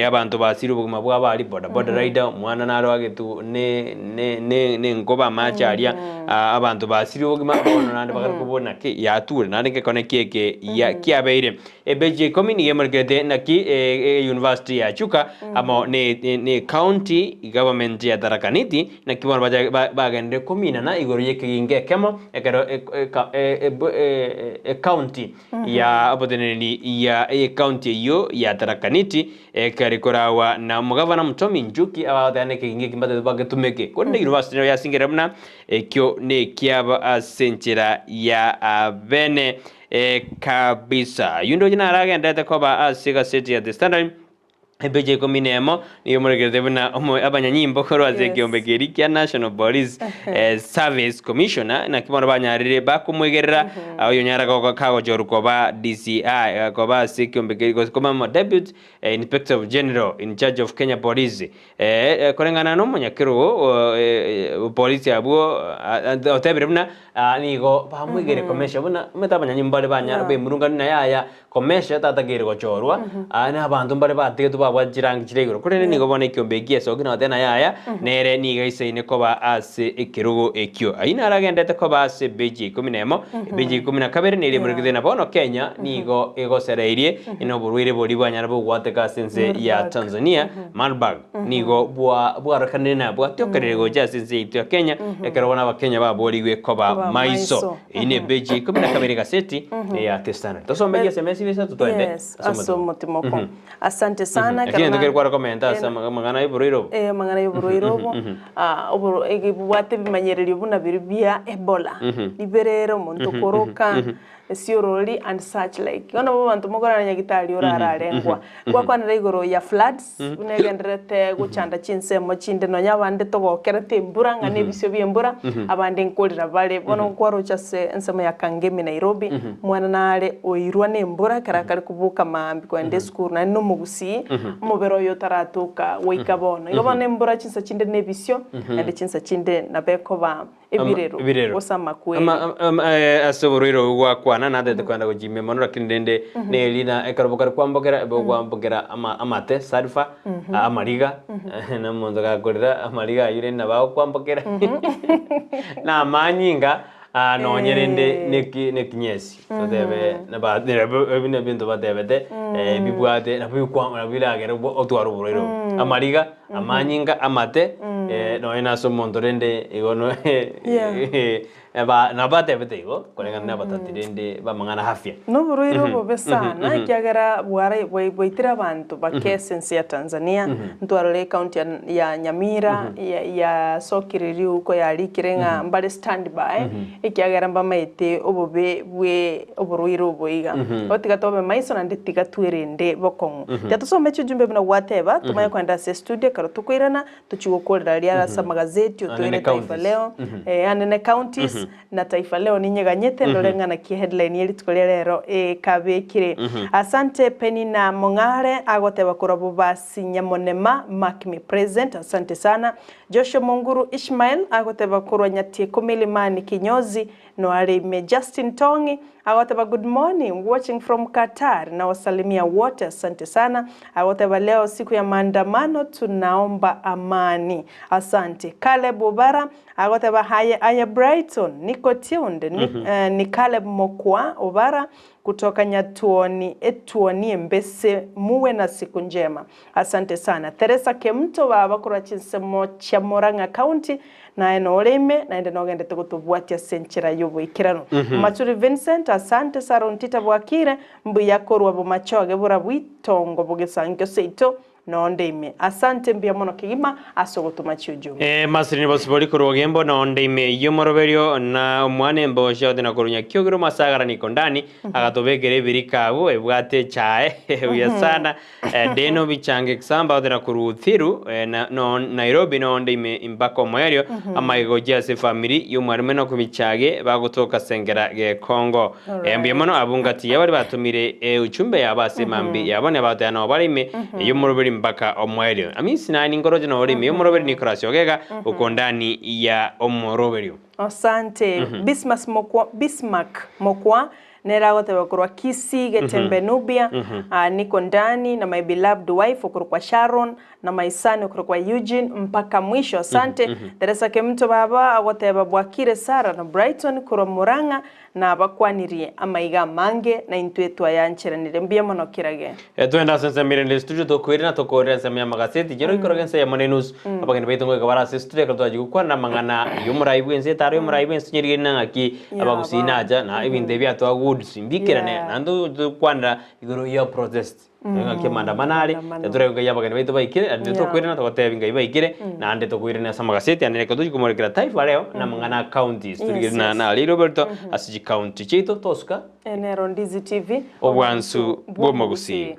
abanto basirie obogima bwabo aria boda boda rider omwana naro agetwe ne ne ne nenkoba amache aria abanto basirie obogima bono naende bakare kobua naki yature naende ngekone ki eke ya kiabeire. Ebeji ya ikomi nigo emorekerete naki university ya Chuka amo ne ne county government ya Tharaka Nithi Naki bono bagenderire kominana igoro y'ekegingo ekemo, ekero ecounty ya oboteneneri ya ecounty eyio ya Tharaka Nithi ekare koragwa na omogavana Muthomi Njuki abagoteba nekegingo eki mbatete bagetumeke. Korende university nero yasingerera buna ekio nekiabo ase enchera ya bene kabisa. Ayio ndoche naragendererete koba ase egaseti ya The Standard. Epeji ya ikomi na emo nigo emorekerete buna omo- abanyanyimbo korwa ase Yes. ekeombe keria kia National Police Service Commissioner naki bono banyarire bakomwegerera oyonyara gogo- kagochorwa koba DCI koba ase ekeombe keria gose koba omo Deputy Inspector of General in charge of Kenya Police koreng'ana na omonyakerogo polisi abwo otebire buna nigo bamwegeire commercial buna omanyete abanyanyimbo mbare banyara bemurungania naye aya Komesha tatakeire gochorwa, aa na abanto mbare batigetwe babwate chirangi chire igoro, korende nigo bono ekiombe eki esoki na goteba yaya, nere nigo aisaine koba ase ekerogo ekio. Ayio naro agenderete koba ase ebeji ya ikomi na emo, ebeji ya ikomi na kabere neria emorekete na bono Kenya nigo egosereirie na oborwaire boria bwanyara bogwateka ase ense ya Tanzania, Marburg, nigo bwa bwarokanire na bwatiokerire gocha ase ense yaito ya Kenya, ekero bono abakenya baborigwe koba Koba maiso. maiso. Eyio ne epeji ya ikomi na kabere egaseti eya The Standard. Tosome egesms bisato twende Yes, ase ase omotimoko. omotimoko. Asante sana. Lakini Ekero na- tokeri kware komenta ase Eh, amang'ana y'oborwaire obo. Eh, amang'ana y'oborwaire obo, ah, oboro ege bobwate ebimanyererio buna biria bia Ebola. Riberera, omonto okoroka, Esiorori and such like. Igo nabo abanto mokorana nyagitari orararengwa. Ngwakwanera igoro ya floods buna egendererete gochanda chinsemo chinde nonya abande togokerete embura ng'a nebisio bia embura abande nkorera bare. Bono nkwaroche ase ensemo ya Kangemi Nairobi omwana nare oirwa na embura ekero akare koboka maambia kogenda esukuru naende na omogusii omobere oye otaratoka goika bono. Igo bono embura chinsa chinde nebisio naende chinsa chinde nabo ekoba ebirero Ebirero. gose amakweri. Ama, ama, eh, ase oborwaire obwo gwakwana natete kwenda gochimia mono lakini rende neri na ekero bokare kwambokera ebe okwambokera ama amate sulphur amariga na omonto gakorera amariga aywo rende nabo agokwambokera na amanyinga ah, nonye rende neki nekinyesi totebe naba ebi nebinto batebete bibwate nabo bikwa nabo biragere otware oborwaire obo amariga Amanyinga amate, nonya nase omonto rende igo no eba nabo batebete igo koreng'ana na abatati rende b'amang'ana afya. Noborwaire obobe sana ekiagera bware bwai bwaitire abanto bake ase ense ya Tanzania, ntwarore ecounty ya ya Nyamira ya yasokire riuko yarikire ng'a mbare stand by ekiagera mbamaete obobe bwe oborwaire obo iga. Igo tiga tobe maiso naende tiga twerende bokong'u. Tiga tosome chiujumbe buna gwateba, tomanye kogenda ase estudio ekero tokoirana, tochie gokorera aria ase amagazeti otoire Anene Taifa counties. Leo, anene counties, na Taifa Leo ninyeganyete ndore ng'a naki headline ye rituko ria rero ekabekire. Asante Penina Mong'are agoteba korwa Bobasi Nyamonema, mark me present, asante sana. Joshua Monguru Ishmael agoteba korwa Nyatieko Milimani Kinyozi, Noare ime Justin Tong'i agoteba good morning watching from Qatar nawasalimia wote asante sana agoteba leo siku ya maandamano tunaomba amani asante Caleb Obara agoteba haye aye Brighton niko tuned ni, eh, ni Caleb Mokwa Obara kutoka Nyatuoni etuoni embese muwe na siku njema Asante sana. Teresa Kemunto baba korwa chinsemo chia Murang'a County, naye nore ime, naende nogendete gotobwatia ase enchera y'oboikeranu. Machuri Vincent, asante Saron Tita bwakire, mbuya korwa Bomachoge borabwo itongo bogesankio seito, nonde ime. Asante mbuya mono kegima ase ogotoma chiujumbe. Masiri bosibori korwa Ogembo nonde ime eyio omoroberio na omwana embosha ote na korwa Nyakiogero omasagara Nikondani agatobekera ebirika abwo ebwate echae buya sana Deno bichange kisamba otera korwa Uthiru na no Nairobi nonde ime mpaka omoerio amaiga gochia ase efamiri y'omwarimu Enock Bichage bagotoka Sengera Gekongo. Mbuya mono abwo ngati ya baria batomire uchumbe yabo ase mambi yabo ne bagoteba nabo bare ime y'omoroberi mpaka omoerio. Amisi naye ninkoroche nore ime y'omoroberi Nicholas Ogega okondani ya omoroberio. Asante. Bismas Mokwa, Bismark Mokwa Nere agoteba korwa Kisii, Getembe, Nubia, niko ndani na my beloved wife okorokwa Sharon na my son okorokwa Eugene mpaka mwisho asante. Teresa Kemunto baba agoteba bwakire Sarah na Brighton korwa Murang'a nabakwanirie amaiga amange na intwe twayancheranire mbuya mono kirage. Twende ase ensemo ere ende studio tokoire na tokorera ensemo y'amagaseti kero ikoroga ense eyemo na enusu abageni baito ngoika bare ase studio ekero twachia gokwana amang'ana y'omorai bwense etaro y'omorai bwense tonyerigeri na ng'aki Abagusii nacha na ebinto ebi atoa goods mbikerane naende tokwanera igoro ya protest ng'aki amaandamano are toraigwe ngai abageni baito baikire naende tokoirana togotebi ngai baikire naende tokoirana ase amagaseti ande reka tochie komorekera Taifa Leo na amang'ana a counties torigere na na Roberto ase chicounty chiaito tosuka Nero Ndizi TV obwansu bw'omogusii.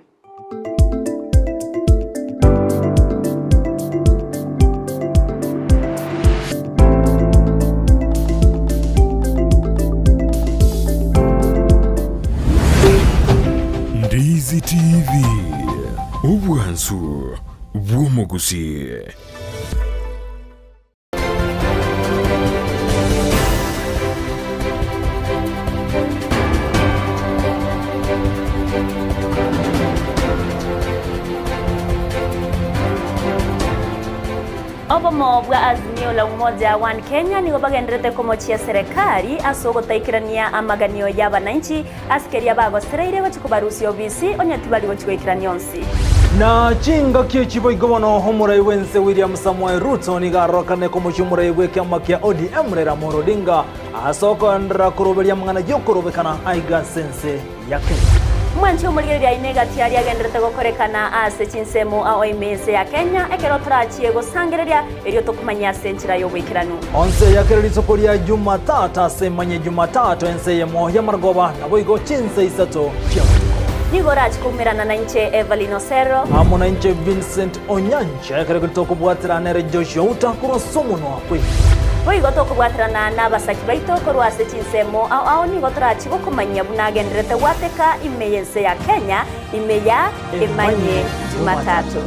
Ndizi TV, obwansu bw'omogusii. Obomo bwa Azimio la Umoja One Kenya nigo bagenderete komochia serekari ase ogotaikerania amaganio y'abananchi ase keria bagosereire gochia kobarusia obisi onye tibari gochia goikerania onsi. Na chingaki echi boigo bono omorai bw'ense William Samoei Ruto nigo arorokane komochia omorai bw'ekiama kia ODM Raila Amolo Odinga ase okoenderera koroberia amang'ana y'okorobekana aiga ase ense ya Kenya. Mwanche omorigereria aye negati aria agenderete gokorekana ase chinsemo ao ime ense ya Kenya, ekero torachie gosangereria erio tokomanye ase enchera y'oboikeranu. Onse ya kera rituko ria Jumatatu ase emanye Jumatatu ense eyemo y'amarogoba, naboigo chinse isato chi'amatuko. Nigo orachie koumerana nainche Evelyn Osero. Amo nainche Vincent Onyancha, ekero ekio tokobwaterana nere Joshua Uta korwa ase omonwa bw'ebibe. Boigo tokobwaterana nabasaki baito korwa ase chinsemo ao ao nigo torachie gokomanyia buna agenderete gwateka ime y'ense ya Kenya ime ya Emanye Jumatatu.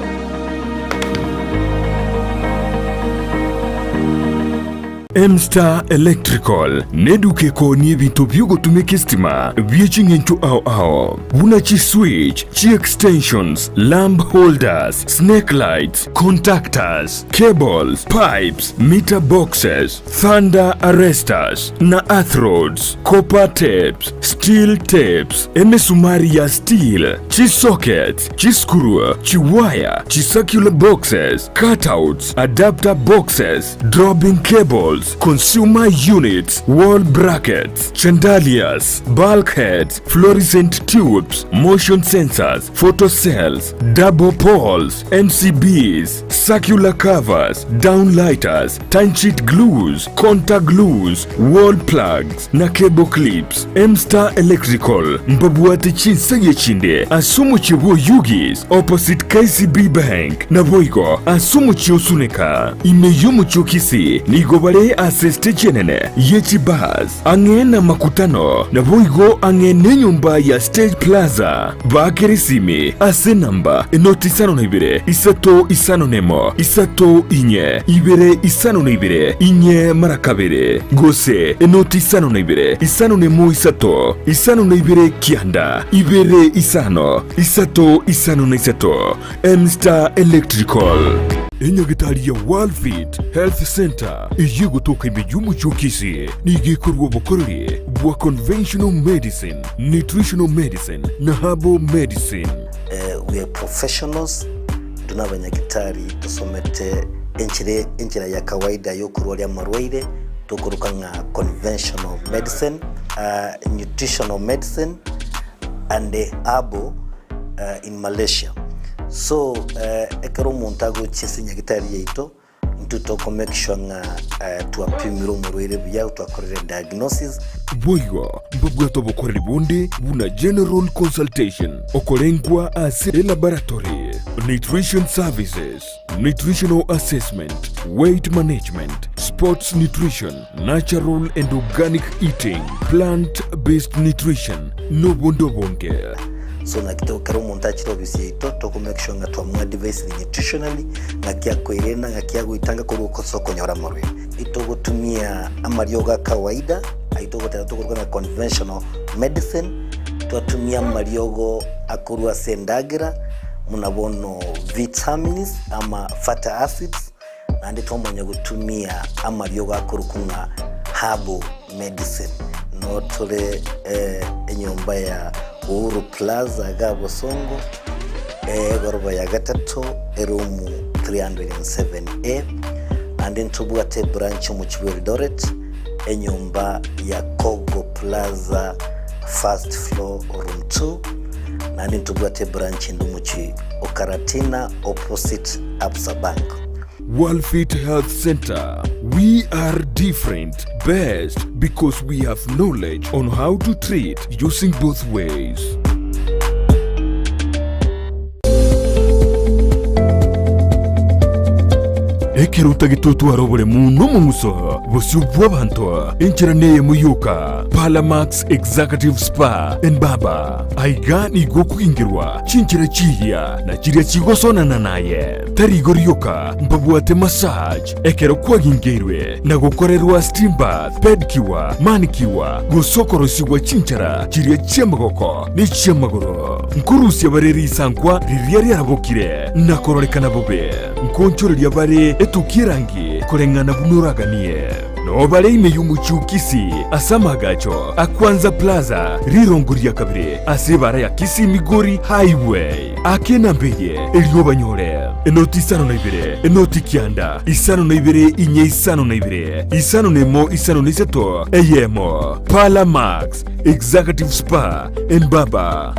M-Star Electrical neduka ekoonia ebinto bi'ogotumeka esitima bie ching'encho ao ao, buna chi-switch, chi-extensions, lamp holders, snake lights, contactors, cables, pipes, meter boxes, thunder arresters na earth rods, copper tapes, steel tapes, emesumari ya steel, chi-sockets, chi-screw, chi-wire, chi-circular boxes, cutouts, adapter boxes, dropping cables, consumer units, wall brackets, chandeliers, bulkheads, fluorescent tubes, motion sensors, photo cells, double poles, MCBs, circular covers, downlighters, timesheet glues, contact glues, wall plugs, na cable clips. M-Star Electrical mbabwate chinsagia chinde ase omochie bw'Oyugis opposite KCB Bank, naboigo ase omochie o Suneka. Ime y'omochie o Kisii nigo bare ase estage enene ye chibus ang'e namakutano, naboigo ang'e nenyomba ya Stage Plaza. Baakere esimi ase enamba enoti isano na ibere, isato isano nemo, isato inye, ibere isano na ibere, inye mara kabere, gose enoti isano na ibere, isano nemo isato, isano na ibere kianda, ibere isano, isato isano na isato. M-Star Electrical. Enyagitari ya Worldfit Health Centre eyio egotoka ime y'omochie o Kisii nigo ekorua obokoreri bwa conventional medicine, nutritional medicine na herbal medicine. We are professionals, intwe nabanyagitari tosomete enchera enchera ya kawaida yokorwaria amarwaire tokoroka ng'a conventional medicine, nutritional medicine and herbal in Malaysia. So ekero omonto agochia ase nyagitari yaito, intwe toko make sure ng'a twapimire omorwaire buya, twakorire diagnosis. Boigo mbabwate obokoreri bonde buna general consultation, okorengwa ase elaboratory, nutrition services, nutritional assessment, weight management, sports nutrition, natural and organic eating, plant based nutrition, nobonde obonge. So naki to ekero omonto achire ofisi yaito toko make sure ng'a twamoadvisire nutritionally, ng'aki akoirena, ng'aki agoitanga korwa ase okonyora amarwaire. Itogotumia amariogo a kawaida, ayio togoteba tokoruga ng'a conventional medicine, twatumia amariogo akorwa ase endagera, buna bono vitamins ama fatty acids, naende twamanya gotumia amariogo akorokwa ng'a herbal medicine. Noo tore enyomba ya Uhuru Plaza iga Bosongo, egoroba ya gatato, eroom 307A, naende ntobwate ebranch omochie bwa Eldoret, enyomba ya Kogo Plaza first floor room 2, naende ntobwate ebranch ende omochie o Karatina opposite Absa Bank. Worldfit Health Center, we are different, best because we have knowledge on how to treat using both ways. Ekero otagete otware oboremu na omong'uso bosio bw'abanto, enchera neyemo yoka, Palamax Executive Spa and Barber. Aiga nigo okogingerwa chinchera chiria na chiria chigosonana naye. Tari igo rioka, mbabwate massage ekero kwagingeirwe na gokorerwa steam bath, pedicure, manicure, gose okorosigwa chinchara chiria chi'amagoko ne chi'amagoro. Nkorusia bare risankwa riria riarabokire na kororekana bobe. Nkoonchoreria bare etukia erangi koreng'ana buna oraganie. Noo bare ime y'omochie o Kisii ase amaagacho a Kwanza Plaza, rirongo ria kabere ase ebaara ya Kisii Migori Highway. Aka enamba eye, erio obanyore, enoti isano na ibere, enoti kianda, isano na ibere inye isano na ibere, isano na emo isano na isato, eyemo. Parlour Max, Executive Spa and Barber.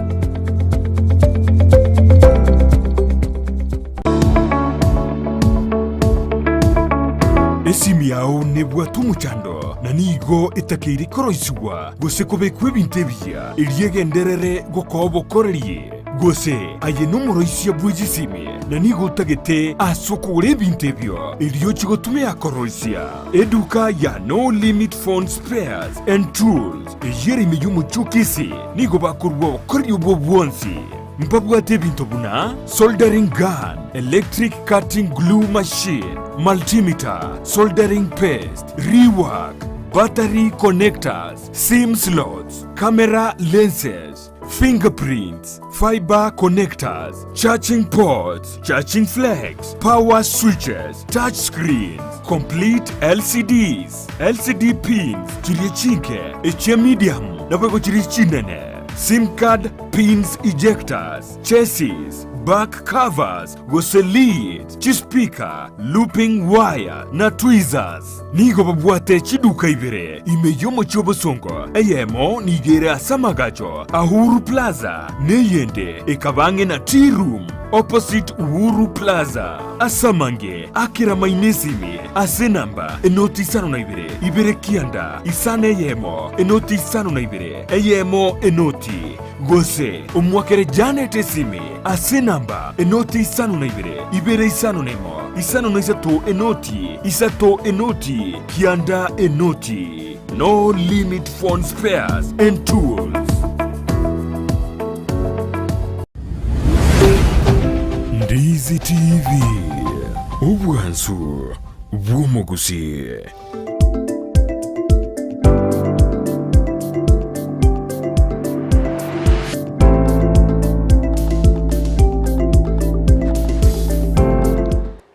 nebwate omochando, na nigo etakeire koroisigwa gose kobekwa ebinto ebiya, erio egenderere gokoa obokoreri. Gose aye nomoroisia bwe chisimi, na nigo otagete ase okogora ebinto ebio, erio ochie gotumia koroisia. Eduka ya No Limit Phone Spares and Tools, eyio ere ime y'omochie o Kisii, nigo bakorua obokoreri obwo bwonsi. Mbabwate ebinto buna soldering gun, electric cutting glue machine, multimeter, soldering paste, rework, battery connectors, sim slots, camera lenses, fingerprints, fiber connectors, charging ports, charging flex, power switches, touch screens, complete LCDs, LCD pins chiria chinke, echia medium naboigo chiria chinene, sim card pins ejectors, chassis, back covers gose leads, chispeaker, looping wire na tweezers. Nigo babwate chiduka ibere ime y'omochie o bosongo, eyemo nigo ere ase amagacho a Uhuru Plaza, na eyende ekaba ang'e na Tea Room, opposite Uhuru Plaza. Ase amange akera maino esimi ase enamba enoti 52 2 9 eyemo enoti 52 eyemo enoti, gose omoakere Janet esimi ase enamba enoti 52 2 51 53 enoti 3 enoti 9 enoti. No Limit Phone Spares and Tools. Ndizi TV, obwansu bw'omogusii.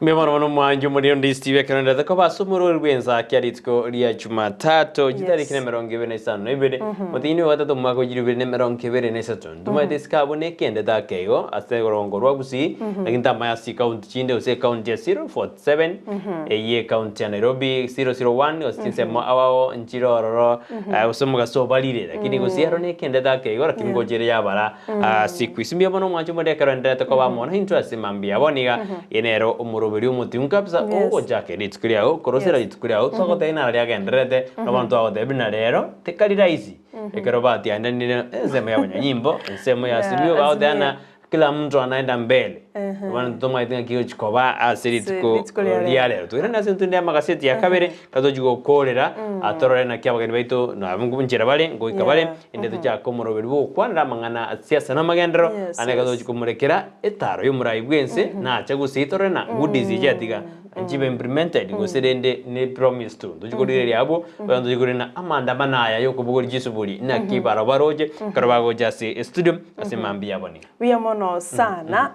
Mbuya mono mono omwancho omorero ndi Steve ekero ndete koba ase omorweri bw'ensa kia rituko ria Jumatatu chitariki na 25 motienyi oyo gatato omwaka o 2023 ntomaete isiko abwo nekende takeigo ase orongo rwa Gusii lakini tamanya ase chikaunti chinde gose ekaunti ya 047 eyio ekaunti ya Nairobi 001 gose chinsemo ao ao nchire ororo gose omogaso obarire lakini gusii ero nekende takeigo lakini ngocha ere yabara Ase Kristo. Mbuya mono omwancho omorero ekero enderete koba amo naintwe ase mambia abo niga eye nero omoroberi omotiungu kabisa ogochaka rituko riago korosera rituko riago twagotebia naro riagendererete na bono twagotebia buna rero tikari rahisi ekero batiandanire ensemo ya abanyanyimbo ensemo ya Azimio bagoteba ng'a kila mtu anaenda mbele bono ntomaete ng'aki egochi koba ase rituko ria rero. Toirane ase intwe inde amagaseti ya kabere Totochi gokoorera, torore naki abageni baito nabwo nchera bare, ngoika bare, inde tochake omoroberi bw'ogokwanera amang'ana a siasa na amagenderero, naende ekero togochi komorekera etaro y'omorai bw'ense, nache gose torore na goodies echi atiga nchibe implemented gose rende ne promise tu. Ntochi korigereria abwo, bono ntochi korigereria na amaandamano aya y'okobogoria chisuburi, naki barabwo baroche ekero bagocha ase estudio ase mambia abo niga. Buya mono sana.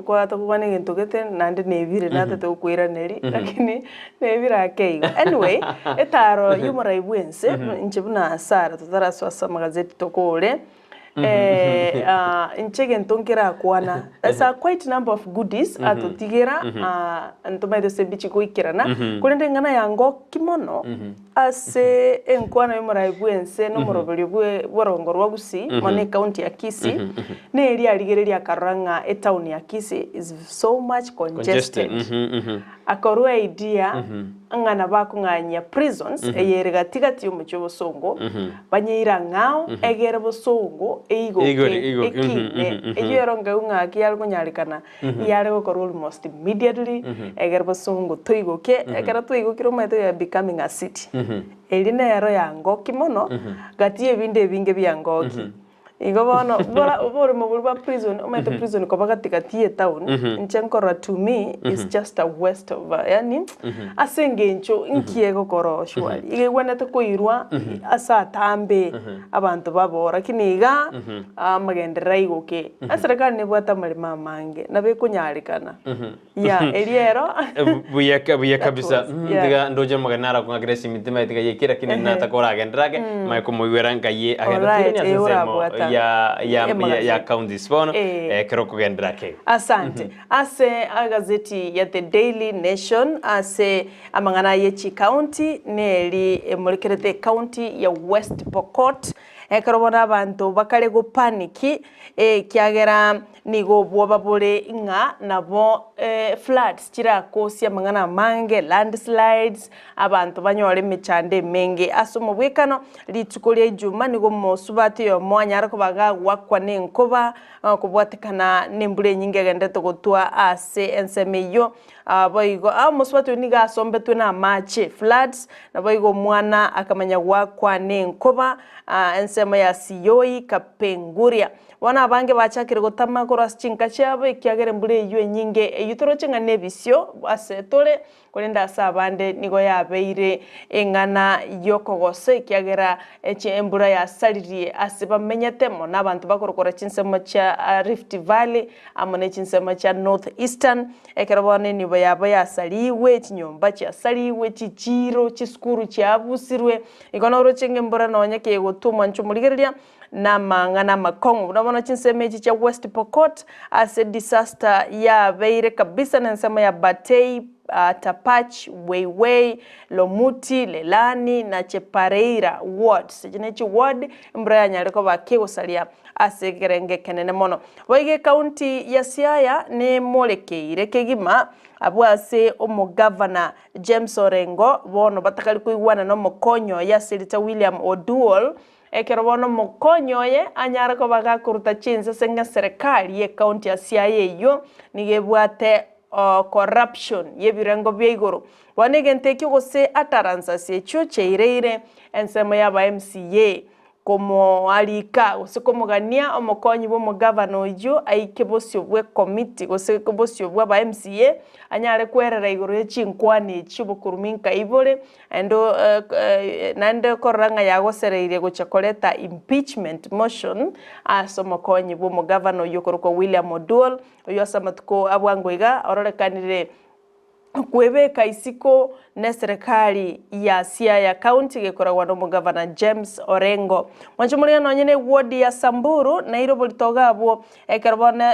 Kwagata kogwana egento gete naende nebire natete gokoiraneria lakini nebire ake igo. Anyway, etaro y'omorai bwense inche buna Sarah totarasoa ase amagazeti tokore, inche egento nkerakwana, there's a quite number of goodies atotigera ntomaete ase ebichi goikerana, korende eng'ana yangoki mono Ase enkwana y'omorai bw'ense na omoroberio bw'orongo rwa Gusii, mono ecounty ya Kisii, neri arigereria akarora ng'a etown ya Kisii is so much congested. Akorua idea ng'a nabo akong'anyia prisons eye ere gati gati y'omochie o Bosongo, banyeire ang'ao egere Bosongo eigoke ekine. Eyio ero nkaigwa ng'a ki yare konyarekana Yare gokorwa almost immediately, ekero bosongo toigokie, ekero twaigokire omanyete we are becoming a city. Eri nero yangoki mono, gati y'ebinto ebinge biangoki. Igo bono, bora oboremo boria bwa prison, omanyete prison koba gati gati ye town, inche nkorora to me, is just a waste of yaani, ase eng'encho nki egokora surely, iga egwenerete koirwa ase atambe, abanto babora, lakini igaa. Amagenderero aigoke. Eserekari nebwate amaremo amange, nabo ekonyarekana. Yeah, erio ero. Buya ka- buya That kabisa was, yeah. Tiga ndoche omogeni naro akong'akera esimi timanyeti ng'ai ekere lakini nataka oragenderere ake manye komoigwera ng'ai agende Alright, Tiri ase eh, ensemo orabwata. ya ya ya Emagazeti. ya counties bono Eh. ekero okogenderera ake Asante. Ase agazeti ya The Daily Nation ase amang'ana ye chicounty neri emorekerete ecounty ya West Pokot. Ekero bono abanto bakare gopaniki, ekiagera nigo obwoba bore ng'a nabo floods chirakosie amang'ana amange, landslides, abanto banyore emechando emenge. Ase omobwekano, rituko ria Ijuma nigo omosubati oyomo anyare koba gagoakwa nenkoba, kobwatekana nembura enyinge egenderete gotwa ase ensemo eyio. Boigo omosubati oyio nigo asombetwe namache, floods, naboigo omwana akamanya goakwa nenkoba ensemo ya Siyoi Kapenguria. Bono abange bachakire gotama korwa ase chinka chiabo ekiagera embura eyio enyinge eyio toroche ng'a nebisio ase tore, korende ase abande nigo yabeire eng'ana y'okogosa ekiagera embura yasaririe ase bamenyete mono abanto bakorokora chinsemo chia Rift Valley amo ne chinsemo chia North Eastern, ekero bono enibo yabo yasarigwe, chinyomba chiasarigwe, chichiiro, chisukuru chiabusirwe, igo noroche ng'a embura nonye kegotwa omwancho omorigereria, namang'ana amakong'u. Buna bono chinsemo echi chia West Pokot, ase disaster yabeire kabisa na ensemo ya Batei, Tapach, Weiwei, Lomuti, Lelani na Chepareira wards. Echi ne chiward embura yanyare koba kegosaria ase ekerengo ekenene mono. Boigo ecounty ya Siaya nemorekeire kegima abwo ase omogavana James Orengo bono batakari koigwana na omokonyi oye ase erita William Oduol, ekero bono omokonyi oye anyare koba gakoruta chinsese ng'a eserekari ye county ya Siaya eyio nigo ebwate corruption yebirengo bia igoro. Bono egento ekio gose utterances echio chiaireire ensemo ya aba MCA komoarika gose komogania omokonyi bw'omogavana oyio aike bosio bw'ekomiti gose bosio bw'aba MCA, anyare kwerera igoro ye chinkwana echi obokurumi nkai bore, naende naende korora ng'a yagosereirie gochia koreta impeachment motion ase omokonyi bw'omogavana oyio okorokwa William Oduol, oyio ase amatuko a bwango iga ororekanire Kwebeka isiko neserekari ya Siaya County gekoragwa nomogavana James Orengo. Mwanche moria nonye ne ward ya Samburu naire oborito iga abwo ekero bono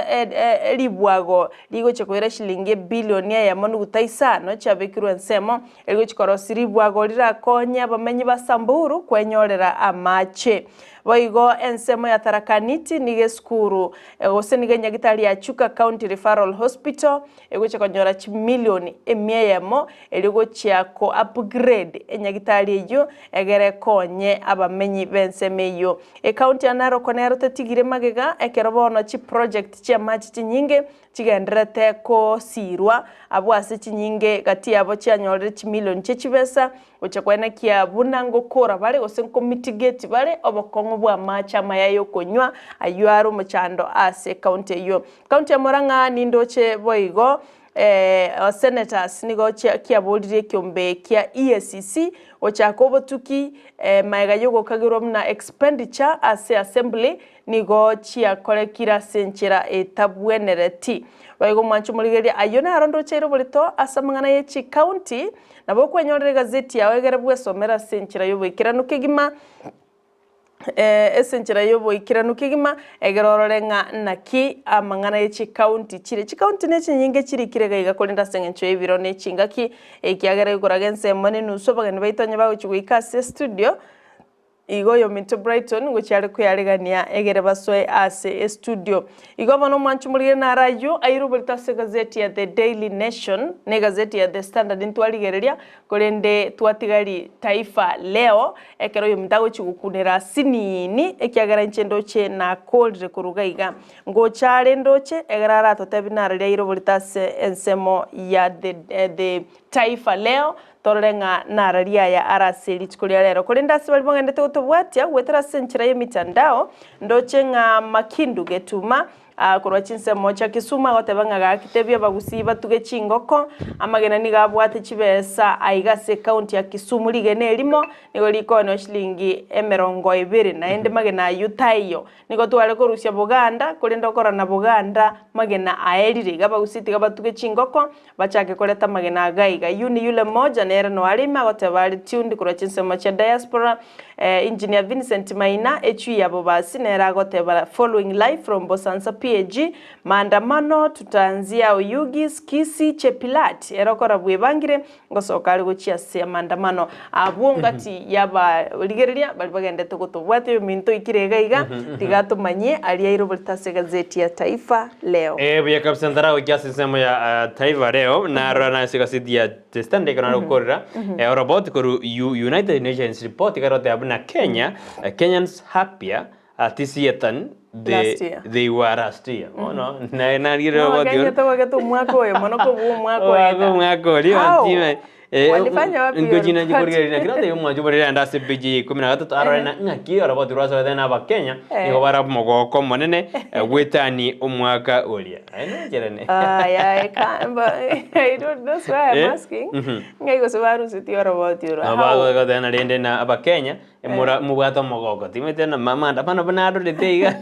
ribwago rigochia koira shilingi ebilioni eyemo nuguta isano chiabekirwe ensemo erigochia korosia ribwago rirakonye abamenyi ba Samburu kwenyorera amache. Boigo ensemo ya Tharaka Nithi nigo esukuru gose nigo enyagitari ya Chuka County Referral Hospital Egochia konyora chimilioni emia eyemo erio gochia ko upgrade enyagitari eyio egere ekonye abamenyi b'ensemo eyio. Ecounty ya Narok nero tetigire magega ekero bono chiproject chi'amache chinyinge chigendererete kosirwa abwo ase chinyinge gati yabo chianyorire chimilioni chie chibesa Gocha kwenekia buna ngokora bare gose nkomitigate bare obokong'u bw'amache amaya y'okonywa ayio are omochando ase ecounty eyio. County ya Murang'a nindoche boigo senators nigo kiaboririe ekiombe kia EACC gochaka obotuki maega yogokagerwa buna expenditure ase assembly nigo chiakorekire ase enchera etabwenereti. Boigo mwanche omorigereria ayio naro ndocheire oborito ase amang'ana ye chicounty, nabo okwenyorera egazeti yao egere bwesomere ase enchera y'oboikeranu kegima ase enchera y'oboikeranu kegima, egere orore ng'a naki amang'ana ye chicounty chire. Chicounty ne chinyinge chirikire iga iga korende ase eng'encho y'ebiro ne chingaki, ekiagera egokoraga ensemo nenusu abageni baito onye bagochia goika ase estudio, Igo oyominto Brighton ngochia are kwearegania egere basoe ase estudio. Igo bono omwancho morigere naro ayio aire oborito ase egazeti ya The Daily Nation na egazeti ya The Standard ntwarigereria, korende twatigari Taifa Leo ekero oyominto agochia gokunera asinini ekiagera inche ndoche nakorire korwa iga iga. Ngocha are ndoche egere aratotebi naro riaire oborito ase ensemo ya The The Taifa Leo Torore ng'a nararia aya are ase rituko ria rero. Korende ase baria bagendete gotobwatia goetera ase enchera y'emitandao, ndoche ng'a Makindu Getuma korwa chinsemo chia Kisumu agoteba ng'a gaki tebia abagusii batuge chingoko, amagena nigo abwate chibesa aiga ase ecounty ya Kisumu rigena erimo nigo rikoonigwa shilingi emerongo ebere naende magena ayio taiyo. Nigo tware korusia Boganda korende okorora Boganda magena aerire iga abagusii tiga batuge chingoko Bachake koreta amagena aga iga. Yuni yule moja nere noare ime agoteba are tuned korwa chinsemo chia diaspora. Engineer Vincent Maina echui ya Bobasi nere agoteba following live from Bosansa PAG maandamano tutaanzia Oyugis, Kisii, Chepilat ere okora bwebangire ngosoka are gochia ase amaandamano abwo ngati y'abarigereria baria bagendete gotobwatia oyominto oikire iga iga tiga tomanyie aria airoborete ase egazeti ya Taifa Leo. Eh, buya kabisa ntaragokia ase ensemo ya Taifa Leo narora nase egazeti ya The Standard ekero nare gokorera eh, oroboti korwa U- United Nations report ekero egoteba buna Kenya, Kenyans happier this year than they, Last year. they were last year. Bono naye narigire No, roboti Kenya oro. togogete omwaka oyo mono kobua omwaka Omwaka oeta. omwaka oria How? otime eh, Walifanya wapi hiyo ngochina report? chikorigereria naki notebia omwancho borere ande ase page ya ikomi na gatato arore na ng'aki oroboti rwasoete na abakenya Eh. nigo bare omogoko omonene eh, gwetani omwaka oria. Aye noncherane. Ah, yeah, I can't, but I don't, that's why I'm Eh? asking. Mhm. Ng'ai gose barusetie oroboti oro. How? Bagotebana rende na abakenya emura mobwate omogoko timanyete na maandamano buna arorete iga.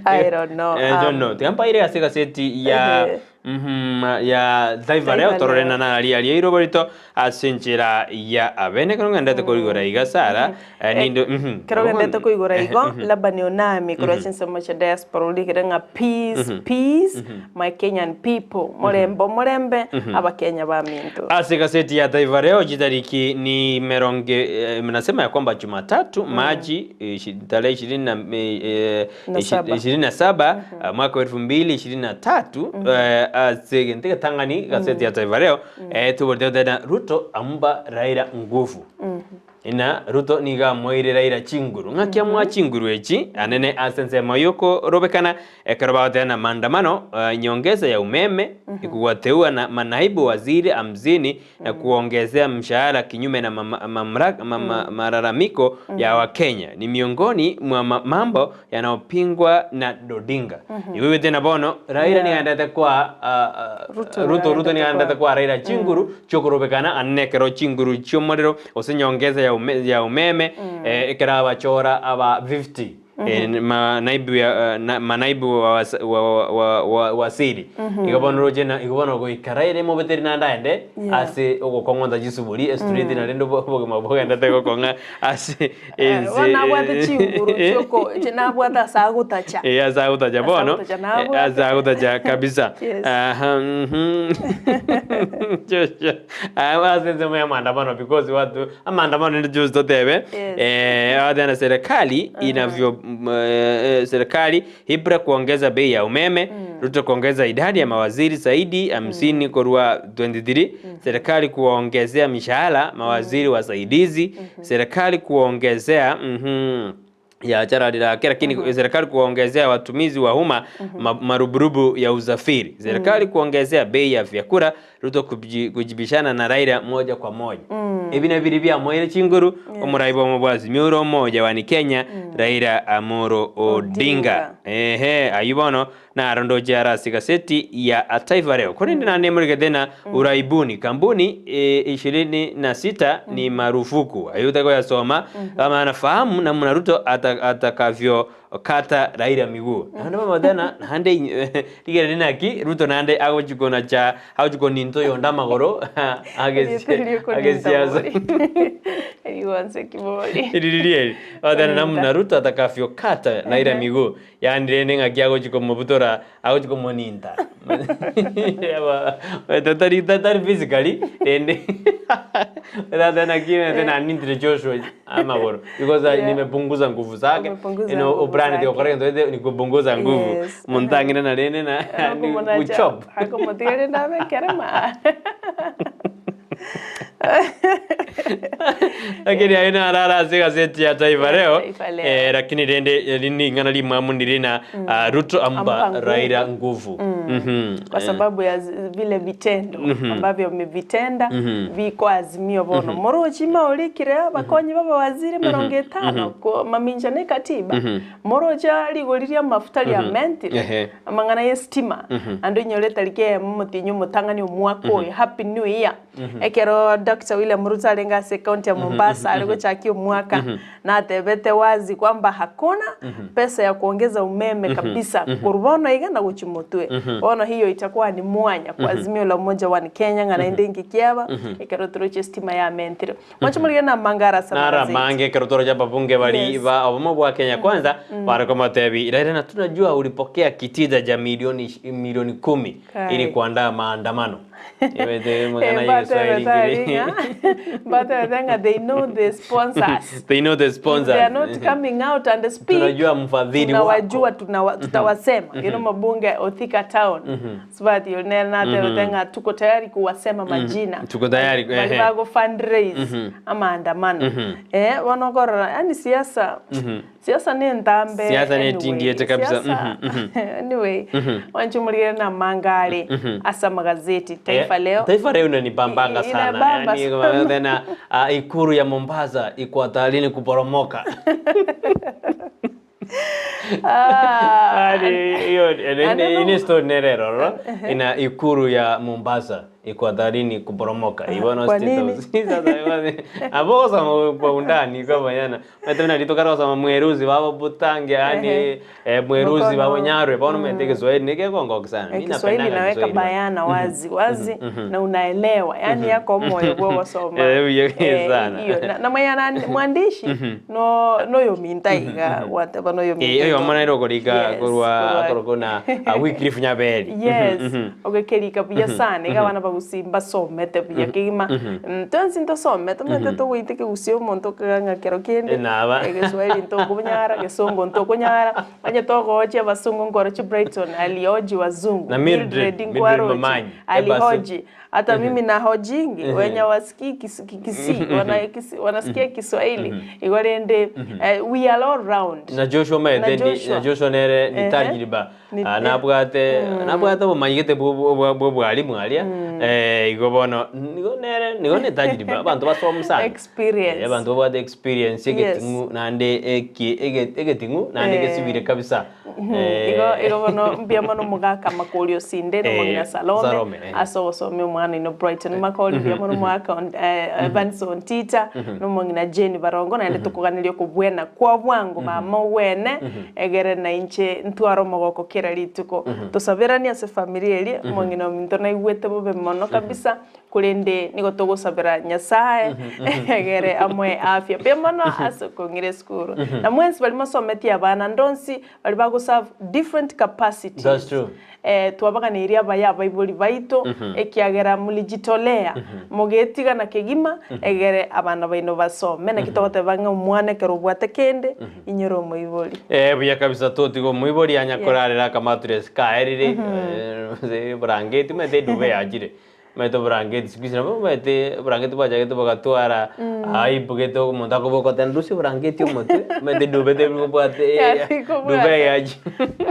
I don't know. I don't know. Tiga mpaire ase egaseti ya Ehe. mhm, ya Taifa Leo Taifa torore Leo. na nari aria irobo rito ase enchera ya abene ekero ngendete koigora iga Sarah eh, nindo mhm. Kero ogendete koigora Eh, igo mhm. Laban Onami korwa chinsemo chia diaspora origere ng'a peace peace my Kenyan people morembe omorembe abakenya baminto. Ase gazeti ya Taifa Leo chitariki ni merongo eh, nasema ya kwamba Jumatatu Machi eh, tarehe ishirini na eh, eh, Na saba. 27 mwaka wa 2023 eh, ase egento egetang'ani gazeti ya Taifa Leo eh, toborete goteba Ruto amba Raila nguvu Ina Ruto nigo amoeire Raila chinguru. Ng'aki amoa chinguru echi anene ase ensemo y'okorobekana ekero bagoteba na maandamano eh, nyongeza ya umeme kuwateua na manaibu waziri hamsini na kuongezea mshahara kinyume na mama, mamra, mama, malalamiko ya Wakenya ni miongoni mwa mambo yanayopingwa na Odinga. Iwe tena bono Raila nigo aendete kwa ah, ah, Ruto Ruto Ruto nigo aendete kwa kwa Raila chinguru chiokorobekana anene ekero chinguru chi'omorero gose nyongeza ya ume, ya umeme eh, ekero abachora aba 50 eh, manaibu ya, eh, na, manaibu wa, wa, wa, wa, wa, wasiri igo bono roche na igo bono goika Raila emobeteri naende aende ase ogokong'onta chisuburi estreet naende obogima bogendete gokong'a ase ense Bono nabwate chinguru chioko nabwate ase agotacha. Eh, ase agotacha bono Ase agotacha eh, nabwate. ase agotacha kabisa Yes. Aha, mhm. Joshua. Ah, ase ensemo ya maandamano because watu amaandamano ndi juzi totebe Yes. eh, na serikali inavyo eh, serikali Ibra kuongeza bei ya umeme Ruto kuongeza idadi ya mawaziri zaidi 50 korwa 23 serikali kuwaongezea mishahara mawaziri wasaidizi serikali kuongezea ya charadi lake lakini serikali kuwaongezea watumizi wa umma maruburubu ya usafiri serikali kuongezea bei ya vyakula Ruto kujibishana na Raila moja kwa moja ebi nabiri byamoire chinguru omurai bwa omobwazimio omoja wani Kenya Raila Amolo Odinga ehe aywo bono naro ndoche ase gaseti ya Taifa Leo korende naende emorigete na uraibuni kampuni 26 ni marufuku ayo utakoyasoma kama anafahamu namna Ruto atakavyo kata Raila miguu naende bamatena naende rigere naki Ruto naende agochikona cha agochikona into yonda amagoro agesiasa Eriwanse kibori. Iririeri batena namna Ruto atakavyo kata Raila miguu yaani rende ng'aki agochikomobutora agochikomoninta tatari tatari physically rende tata naki tena nintire Joshua amagoro because Yeah. nimepunguza nguvu zake Umepunguza ino nguvu obrani zake. tiokora ndo ni kupunguza nguvu Yes. muntang'ina na rende na ni kuchop Akomotigere ndabekere ma. Lakini aina arara ase gazeti ya Taifa Leo Taifa Leo. eh, lakini rende rini ng'ana limwamu nirina Ruto amba Ampa nguvu. Raila nguvu Mhm. Kwa sababu ya vile vitendo ambavyo amevitenda biko azimio bono morochi maorikire abakonyi b'abawaziri 50 ko maminja ne katiba morocha rigori ria mafuta ria mentire Ehe. amang'ana ya estima ando inyore tariki eyemo omotinyi omotang'ani omwaka oyo happy new year ekero. Dr. William Ruto arenge ase ekaunti ya Mombasa are gochakia omwaka, natebete wazi kwamba hakuna pesa ya kuongeza umeme kabisa korwa bono iga na gochia motwe. Bono hiyo itakuwa ni mwanya kwa Azimio la Umoja One Kenya ng'a naende inki kiaba ekero toroche estima yamentire. Mwanche morigere namange arase Naro amagazeti. amange ekero toroche ababunge bari Yes. ba obomo bwa Kenya Kwanza bare komotebi Raila na tunajua ulipokea kitita cha milioni milioni kumi Kai. ili kuandaa maandamano. Ebete Eh, mang'ana ya Kiswahili batebete kiri. ng'a batebete ng'a they know the sponsors. They know the sponsors. They are not coming out and speak. Tunajua mfadhili wako. Tunawajua, tunawa, tutawasema. You know mabunge Othika Town. Sibati yonel natebete ng'a tuko tayari kuwasema majina. Tuko tayari, Bali ehe. bago fundraise amaandamano. Eh, wanokorora yani siasa siasa ni ntambe Siasa ni anyway. etindiete kabisa. Siasa- anyway wanchumulire na mangale asa magazeti Taifa Eh, Leo Taifa Leo inanibambanga sana. Inabamba Yaani, sana. tena ikuru ya Mombasa iko hatarini kuporomoka. Ah, Yaani, hiyo Aneno- ini story nerero ro ina ikuru ya Mombasa iko hatarini kuporomoka. Ibono Kwa State nini? House. Sasa ibone abo sama kwa undani kama yana. Matena litokara sama mweruzi babo butange yani eh, mweruzi Mkono. babo nyarwe bono mete Kiswahili nikekongo sana. Eh, Mimi Kiswahili napendanga inaweka Kiswahili. bayana wazi wazi na unaelewa yani yako moyo gwo wasoma Eh, uye- sana. iyo na, na mwenye ana- mwandishi no noyo mintaiga wateba noyo Eh, oyo omwana ero korika Yes, korwa korwa- akorokona Wycliffe Nyaberi. yes ogekerika buya sana iga abana bagusimba somete buya kegima twensi ntosomete omanyete togoita ekegusii omonto okagang'a kero kende Enaba. egeswahili ntokonyara gesongo ntokonyara onye togochia abasungu nkorochi Brighton alioji wazungu Na Mildred, Mildred nkwarochi Mamanyi, alihoji hata mimi na hojingi wenye wasikii Kisii wana, kisi, wanasikia Kiswahili igo rende eh, we are all round na Joshua Na maete ni Joshua. na Joshua nere ni Ehe. tajiriba Ni- nabwate nabwate bumanyigete bwa bwalimu aria eh igo bono nigo nere nigo ni tajiriba abantu basoma sana Experience. Eh, abantu babwate experience egeting'u naende eki egeting'u naende Eh. egesibire kabisa Eh, igo igo bono mbia mono mugaka makori osinde Eh, nomogina Salome Salome, eh. ase ogosomia omwana ino Brighton makori mbia mono mwaka Evans Ontita nomong'ina Jane Barongo naende tokoganeria okobwena kwa bwango mama obwene egere na inche ntware omogoko kera rituko tosaberanie ase familia eria omong'ina ominto naigwete bobe mono kabisa korende nigo togosabera Nyasaye egere amoe afya mbuya mono ase okong'ira esukuru na mwensi bari mosometie abana ndonsi bari bagoserve different capacities That's true. eh, twabaganeirie abaya abaibori baito ekiagera mulijitolea mugetigana kegima egere abana baino basome naki togoteba ng'a omwana ekero obwate kende inyore omoibori Eh, buya kabisa totigo moibori anya korarera akamatres kaerire eh, burangeti maete eduve yachire maete burangeti siku hizi nabo maete burangeti bwachagete bugatwara aibugete omonto akobokota nrusia burangeti omotwe maete eduve tebwate Yatikobwata. duve yachi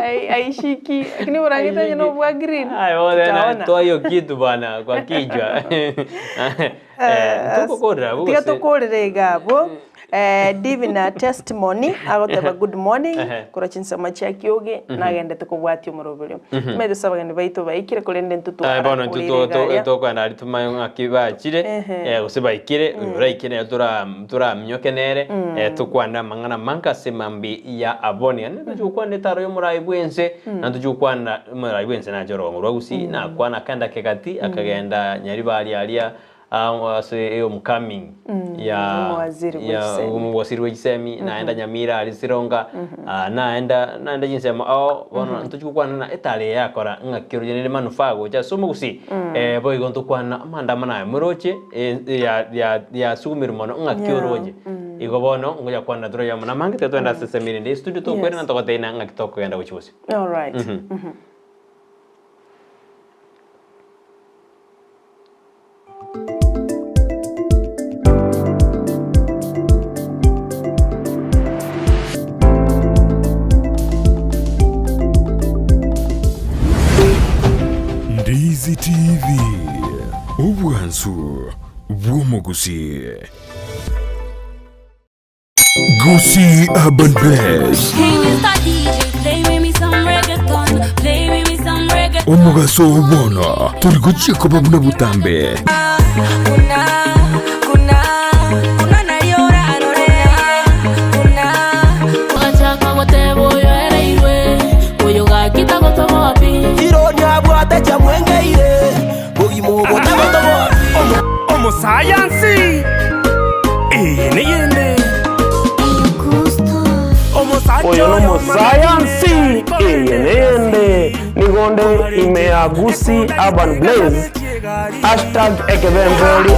Ai- aishiki lakini burangeti enye nobwa green Ay, bona, Tutaona. toa hiyo kitu bwana kwa kichwa. Eh, tukukorera tiga tukurire igabo eh, divina testimony agoteba good morning Ehe. kura chinsemo chia kiugi nagendete kobwatia omoroberio tumete ase abageni baito baikire korende Ai bono ntutwara tokwenda ari tumayo ng'aki bachire Ehe. eh, gose baikire oraikire toramioke nere eh, tokwana mang'ana manka ase mambi ya aboni ane tochikwana etaro ya omorai bwense na tochikwana omorai bwense nache orogongo rwa gusii nakwana akenda kegati akagenda nyaribari aria ase homecoming ya Omowaziri ya bw'echisemi. omowaziri bw'echisemi naenda nyamira ari sironga naenda naenda chinsemo ao bono ntochikwana na etare yakora ng'aki oroche nere manufaa gocha ase omogusii eh, boigo ntokwana amandamano aya moroche eh, ya ya yasugumirwe mono ng'aki Yeah. oroche igo bono ngoja kwana tore yamo namange tetwenda ase esemire ndi studio tokwere Yes. na togoteina ng'aki tokogenda gochi bosio all right Ndizi TV, obwansu bw'omogusi. Gusi Urban Blast, Hey, Mr. DJ, play with me some reggaeton. Play with me some reggaeton. omugaso obono turi guchikoba buna butambe. Una Nigonde ime ya Gusii Urban Blaze, hashtag Ekebemberi.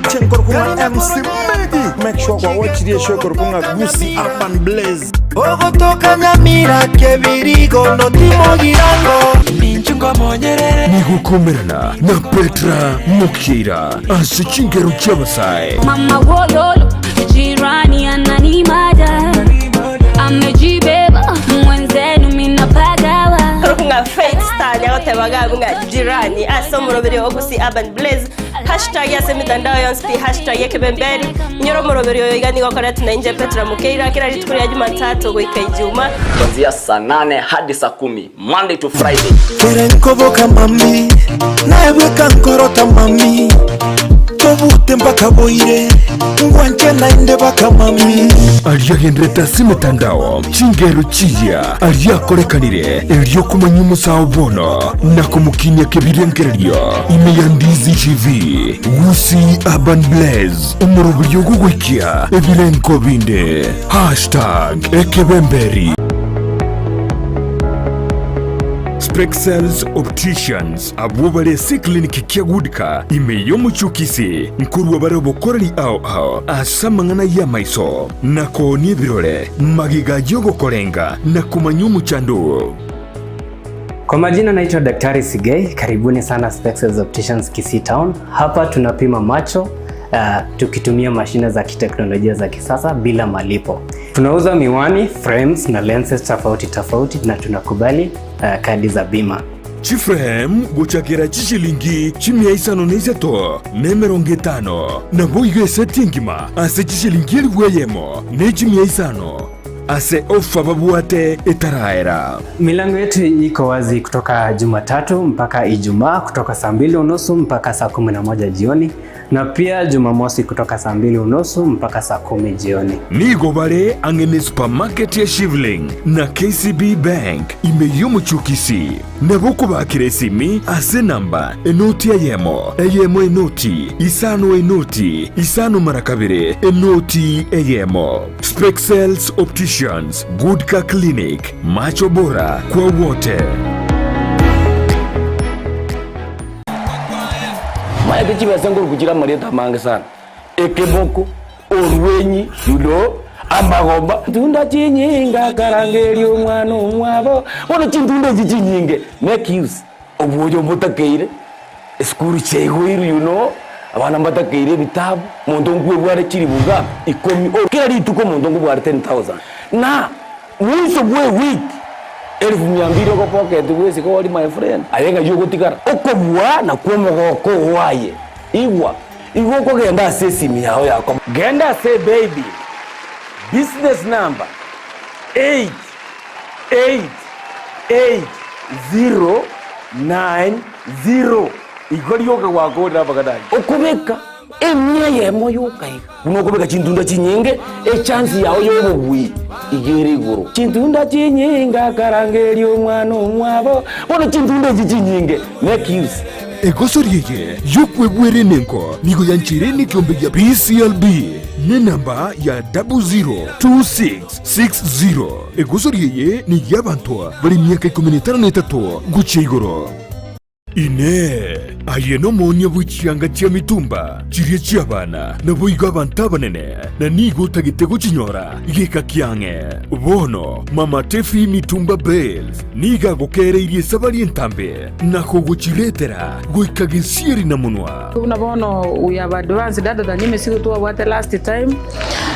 Chenkorokwa MC Migi. Make sure kwa watch show korokwa Gusii Urban Blaze. Ogotoka Nyamira kebirigo notimogirango Nigukomerana na Petra Mukira ase chingero chi'abasae. Mama wololo, jirani ananimada, amejibeba mwenzenu minapagawa. Nga Faith Star nyagotebaga nga jirani ase omoroberi o Gusii Urban Blaze hashtag ase emitandao yonsi pi hashtag ekebemberi inyora omoroberi oyo iga nigo okoretwe na inche Petra Mukeira kera rituko ria Jumatatu goika Ijuma. Kuanzia saa 8 hadi saa 10 Monday to Friday. Kere nkoboka mami naebweka nkorota mami tobute mpaka boire ngwanche nainde baka mami. Aria agenderete ase emetandao chingero chiya aria akorekanire erio komanya omosao bono na komokinia kebirengererio ime ya Ndizi TV Gusii Urban Blaze omoroberio ogogoikia ebirengo binde hashtag ekebemberi. Spexels Opticians abwo bare ase eclinic kia Goodcar ime y'omochie o Kisii nkorwa bare obokoreri ao ao ase amang'ana y'amaiso na koonia ebirore magega y'ogokorenga na komanya omochando oo. Kwa majina naitwa Daktari Sigei, karibuni sana Spexels Opticians Kisii Town. Hapa tunapima macho tukitumia mashine za kiteknolojia za kisasa bila malipo. Tunauza miwani, frames na lenses tofauti tofauti na tunakubali kadi za bima. Chiframe gochakera chishilingi chimia isano na isato na emerongo etano nabo igo eseti engima ase chishilingi elifu eyemo na echimia isano ase ofa babwate etaraera. Milango yetu iko wazi kutoka Jumatatu mpaka Ijumaa kutoka saa 2:30 mpaka saa 11 jioni na pia Jumamosi kutoka saa 2:30 mpaka saa 10 jioni. Nigo bare ang'e ne supermarket ya Shivling na KCB Bank ime y'omochie o Kisii nabo okobakera esimi ase enamba enoti eyemo eyemo enoti isano enoti isano mara kabere enoti eyemo. Spexels Opticians, Goodcar Clinic, macho bora kwa wote. Maete chibesa nkorukuchira amarieta amange sana ekeboko orwenyi you know amagoba tunda chinyinga karangeria omwana omwabo bono chintunda echi chinyinge make use obwoyo botakeire esukuru chiaigoirwe you know abana mbatakeire ebitabu monto nkwebware chiribuga ikomi kera rituko monto nkobware 10,000 na mwiso bwe wiki 200,000 ogopocket bwesiko ori my friend aye ng'ai ogotigara okobua nakwo omogoko owaye igwa igo okogenda ase esimi yao yako genda ase baby business number 8 8 8 0 9 0 igo rioka gwakorera bagadai okobeka emia yemo yokaiga buna okobeka chintunda chinyinge echance yao yobobui igere igoro chintunda chinyinga karangeria omwana omwabo bono chintunda echi chinyinge make use. Egoso rieye yokwebwera enengo nigo yanchire nekiombe gia PCLB ne namba ya 002660. Egoso rieye ni y'abantu bari miaka 53 guchia igoro. Inee! Aye nomonia bwe chianga chia mitumba chiria chi'abana, naboigo abanto abanene, na nigo otagete gochinyora geka kiang'e. Bono Mama Tefi Mitumba Bales nigo agokereirie esabari entambe na kogochiretera goika gesieri na monwa. Buna bono we have advanced other than emesigo twabwate last time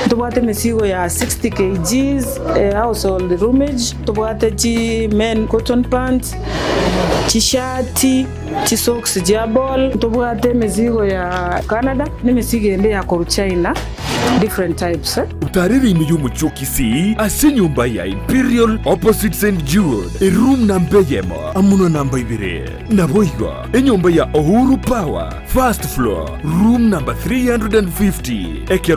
tobwate emesigo ya 60 kgs household roomage tobwate chi men cotton pants chishati chisocks chia ball tobwate emesigo ya Canada na emesigo ende ya koru China different types. Otarere ime y'omochie o Kisii ase enyomba ya Imperial opposite St Jude eroom namba eyemo amo na namba ibere. Naboigo enyomba ya Uhuru Power first floor room number 350 ekero.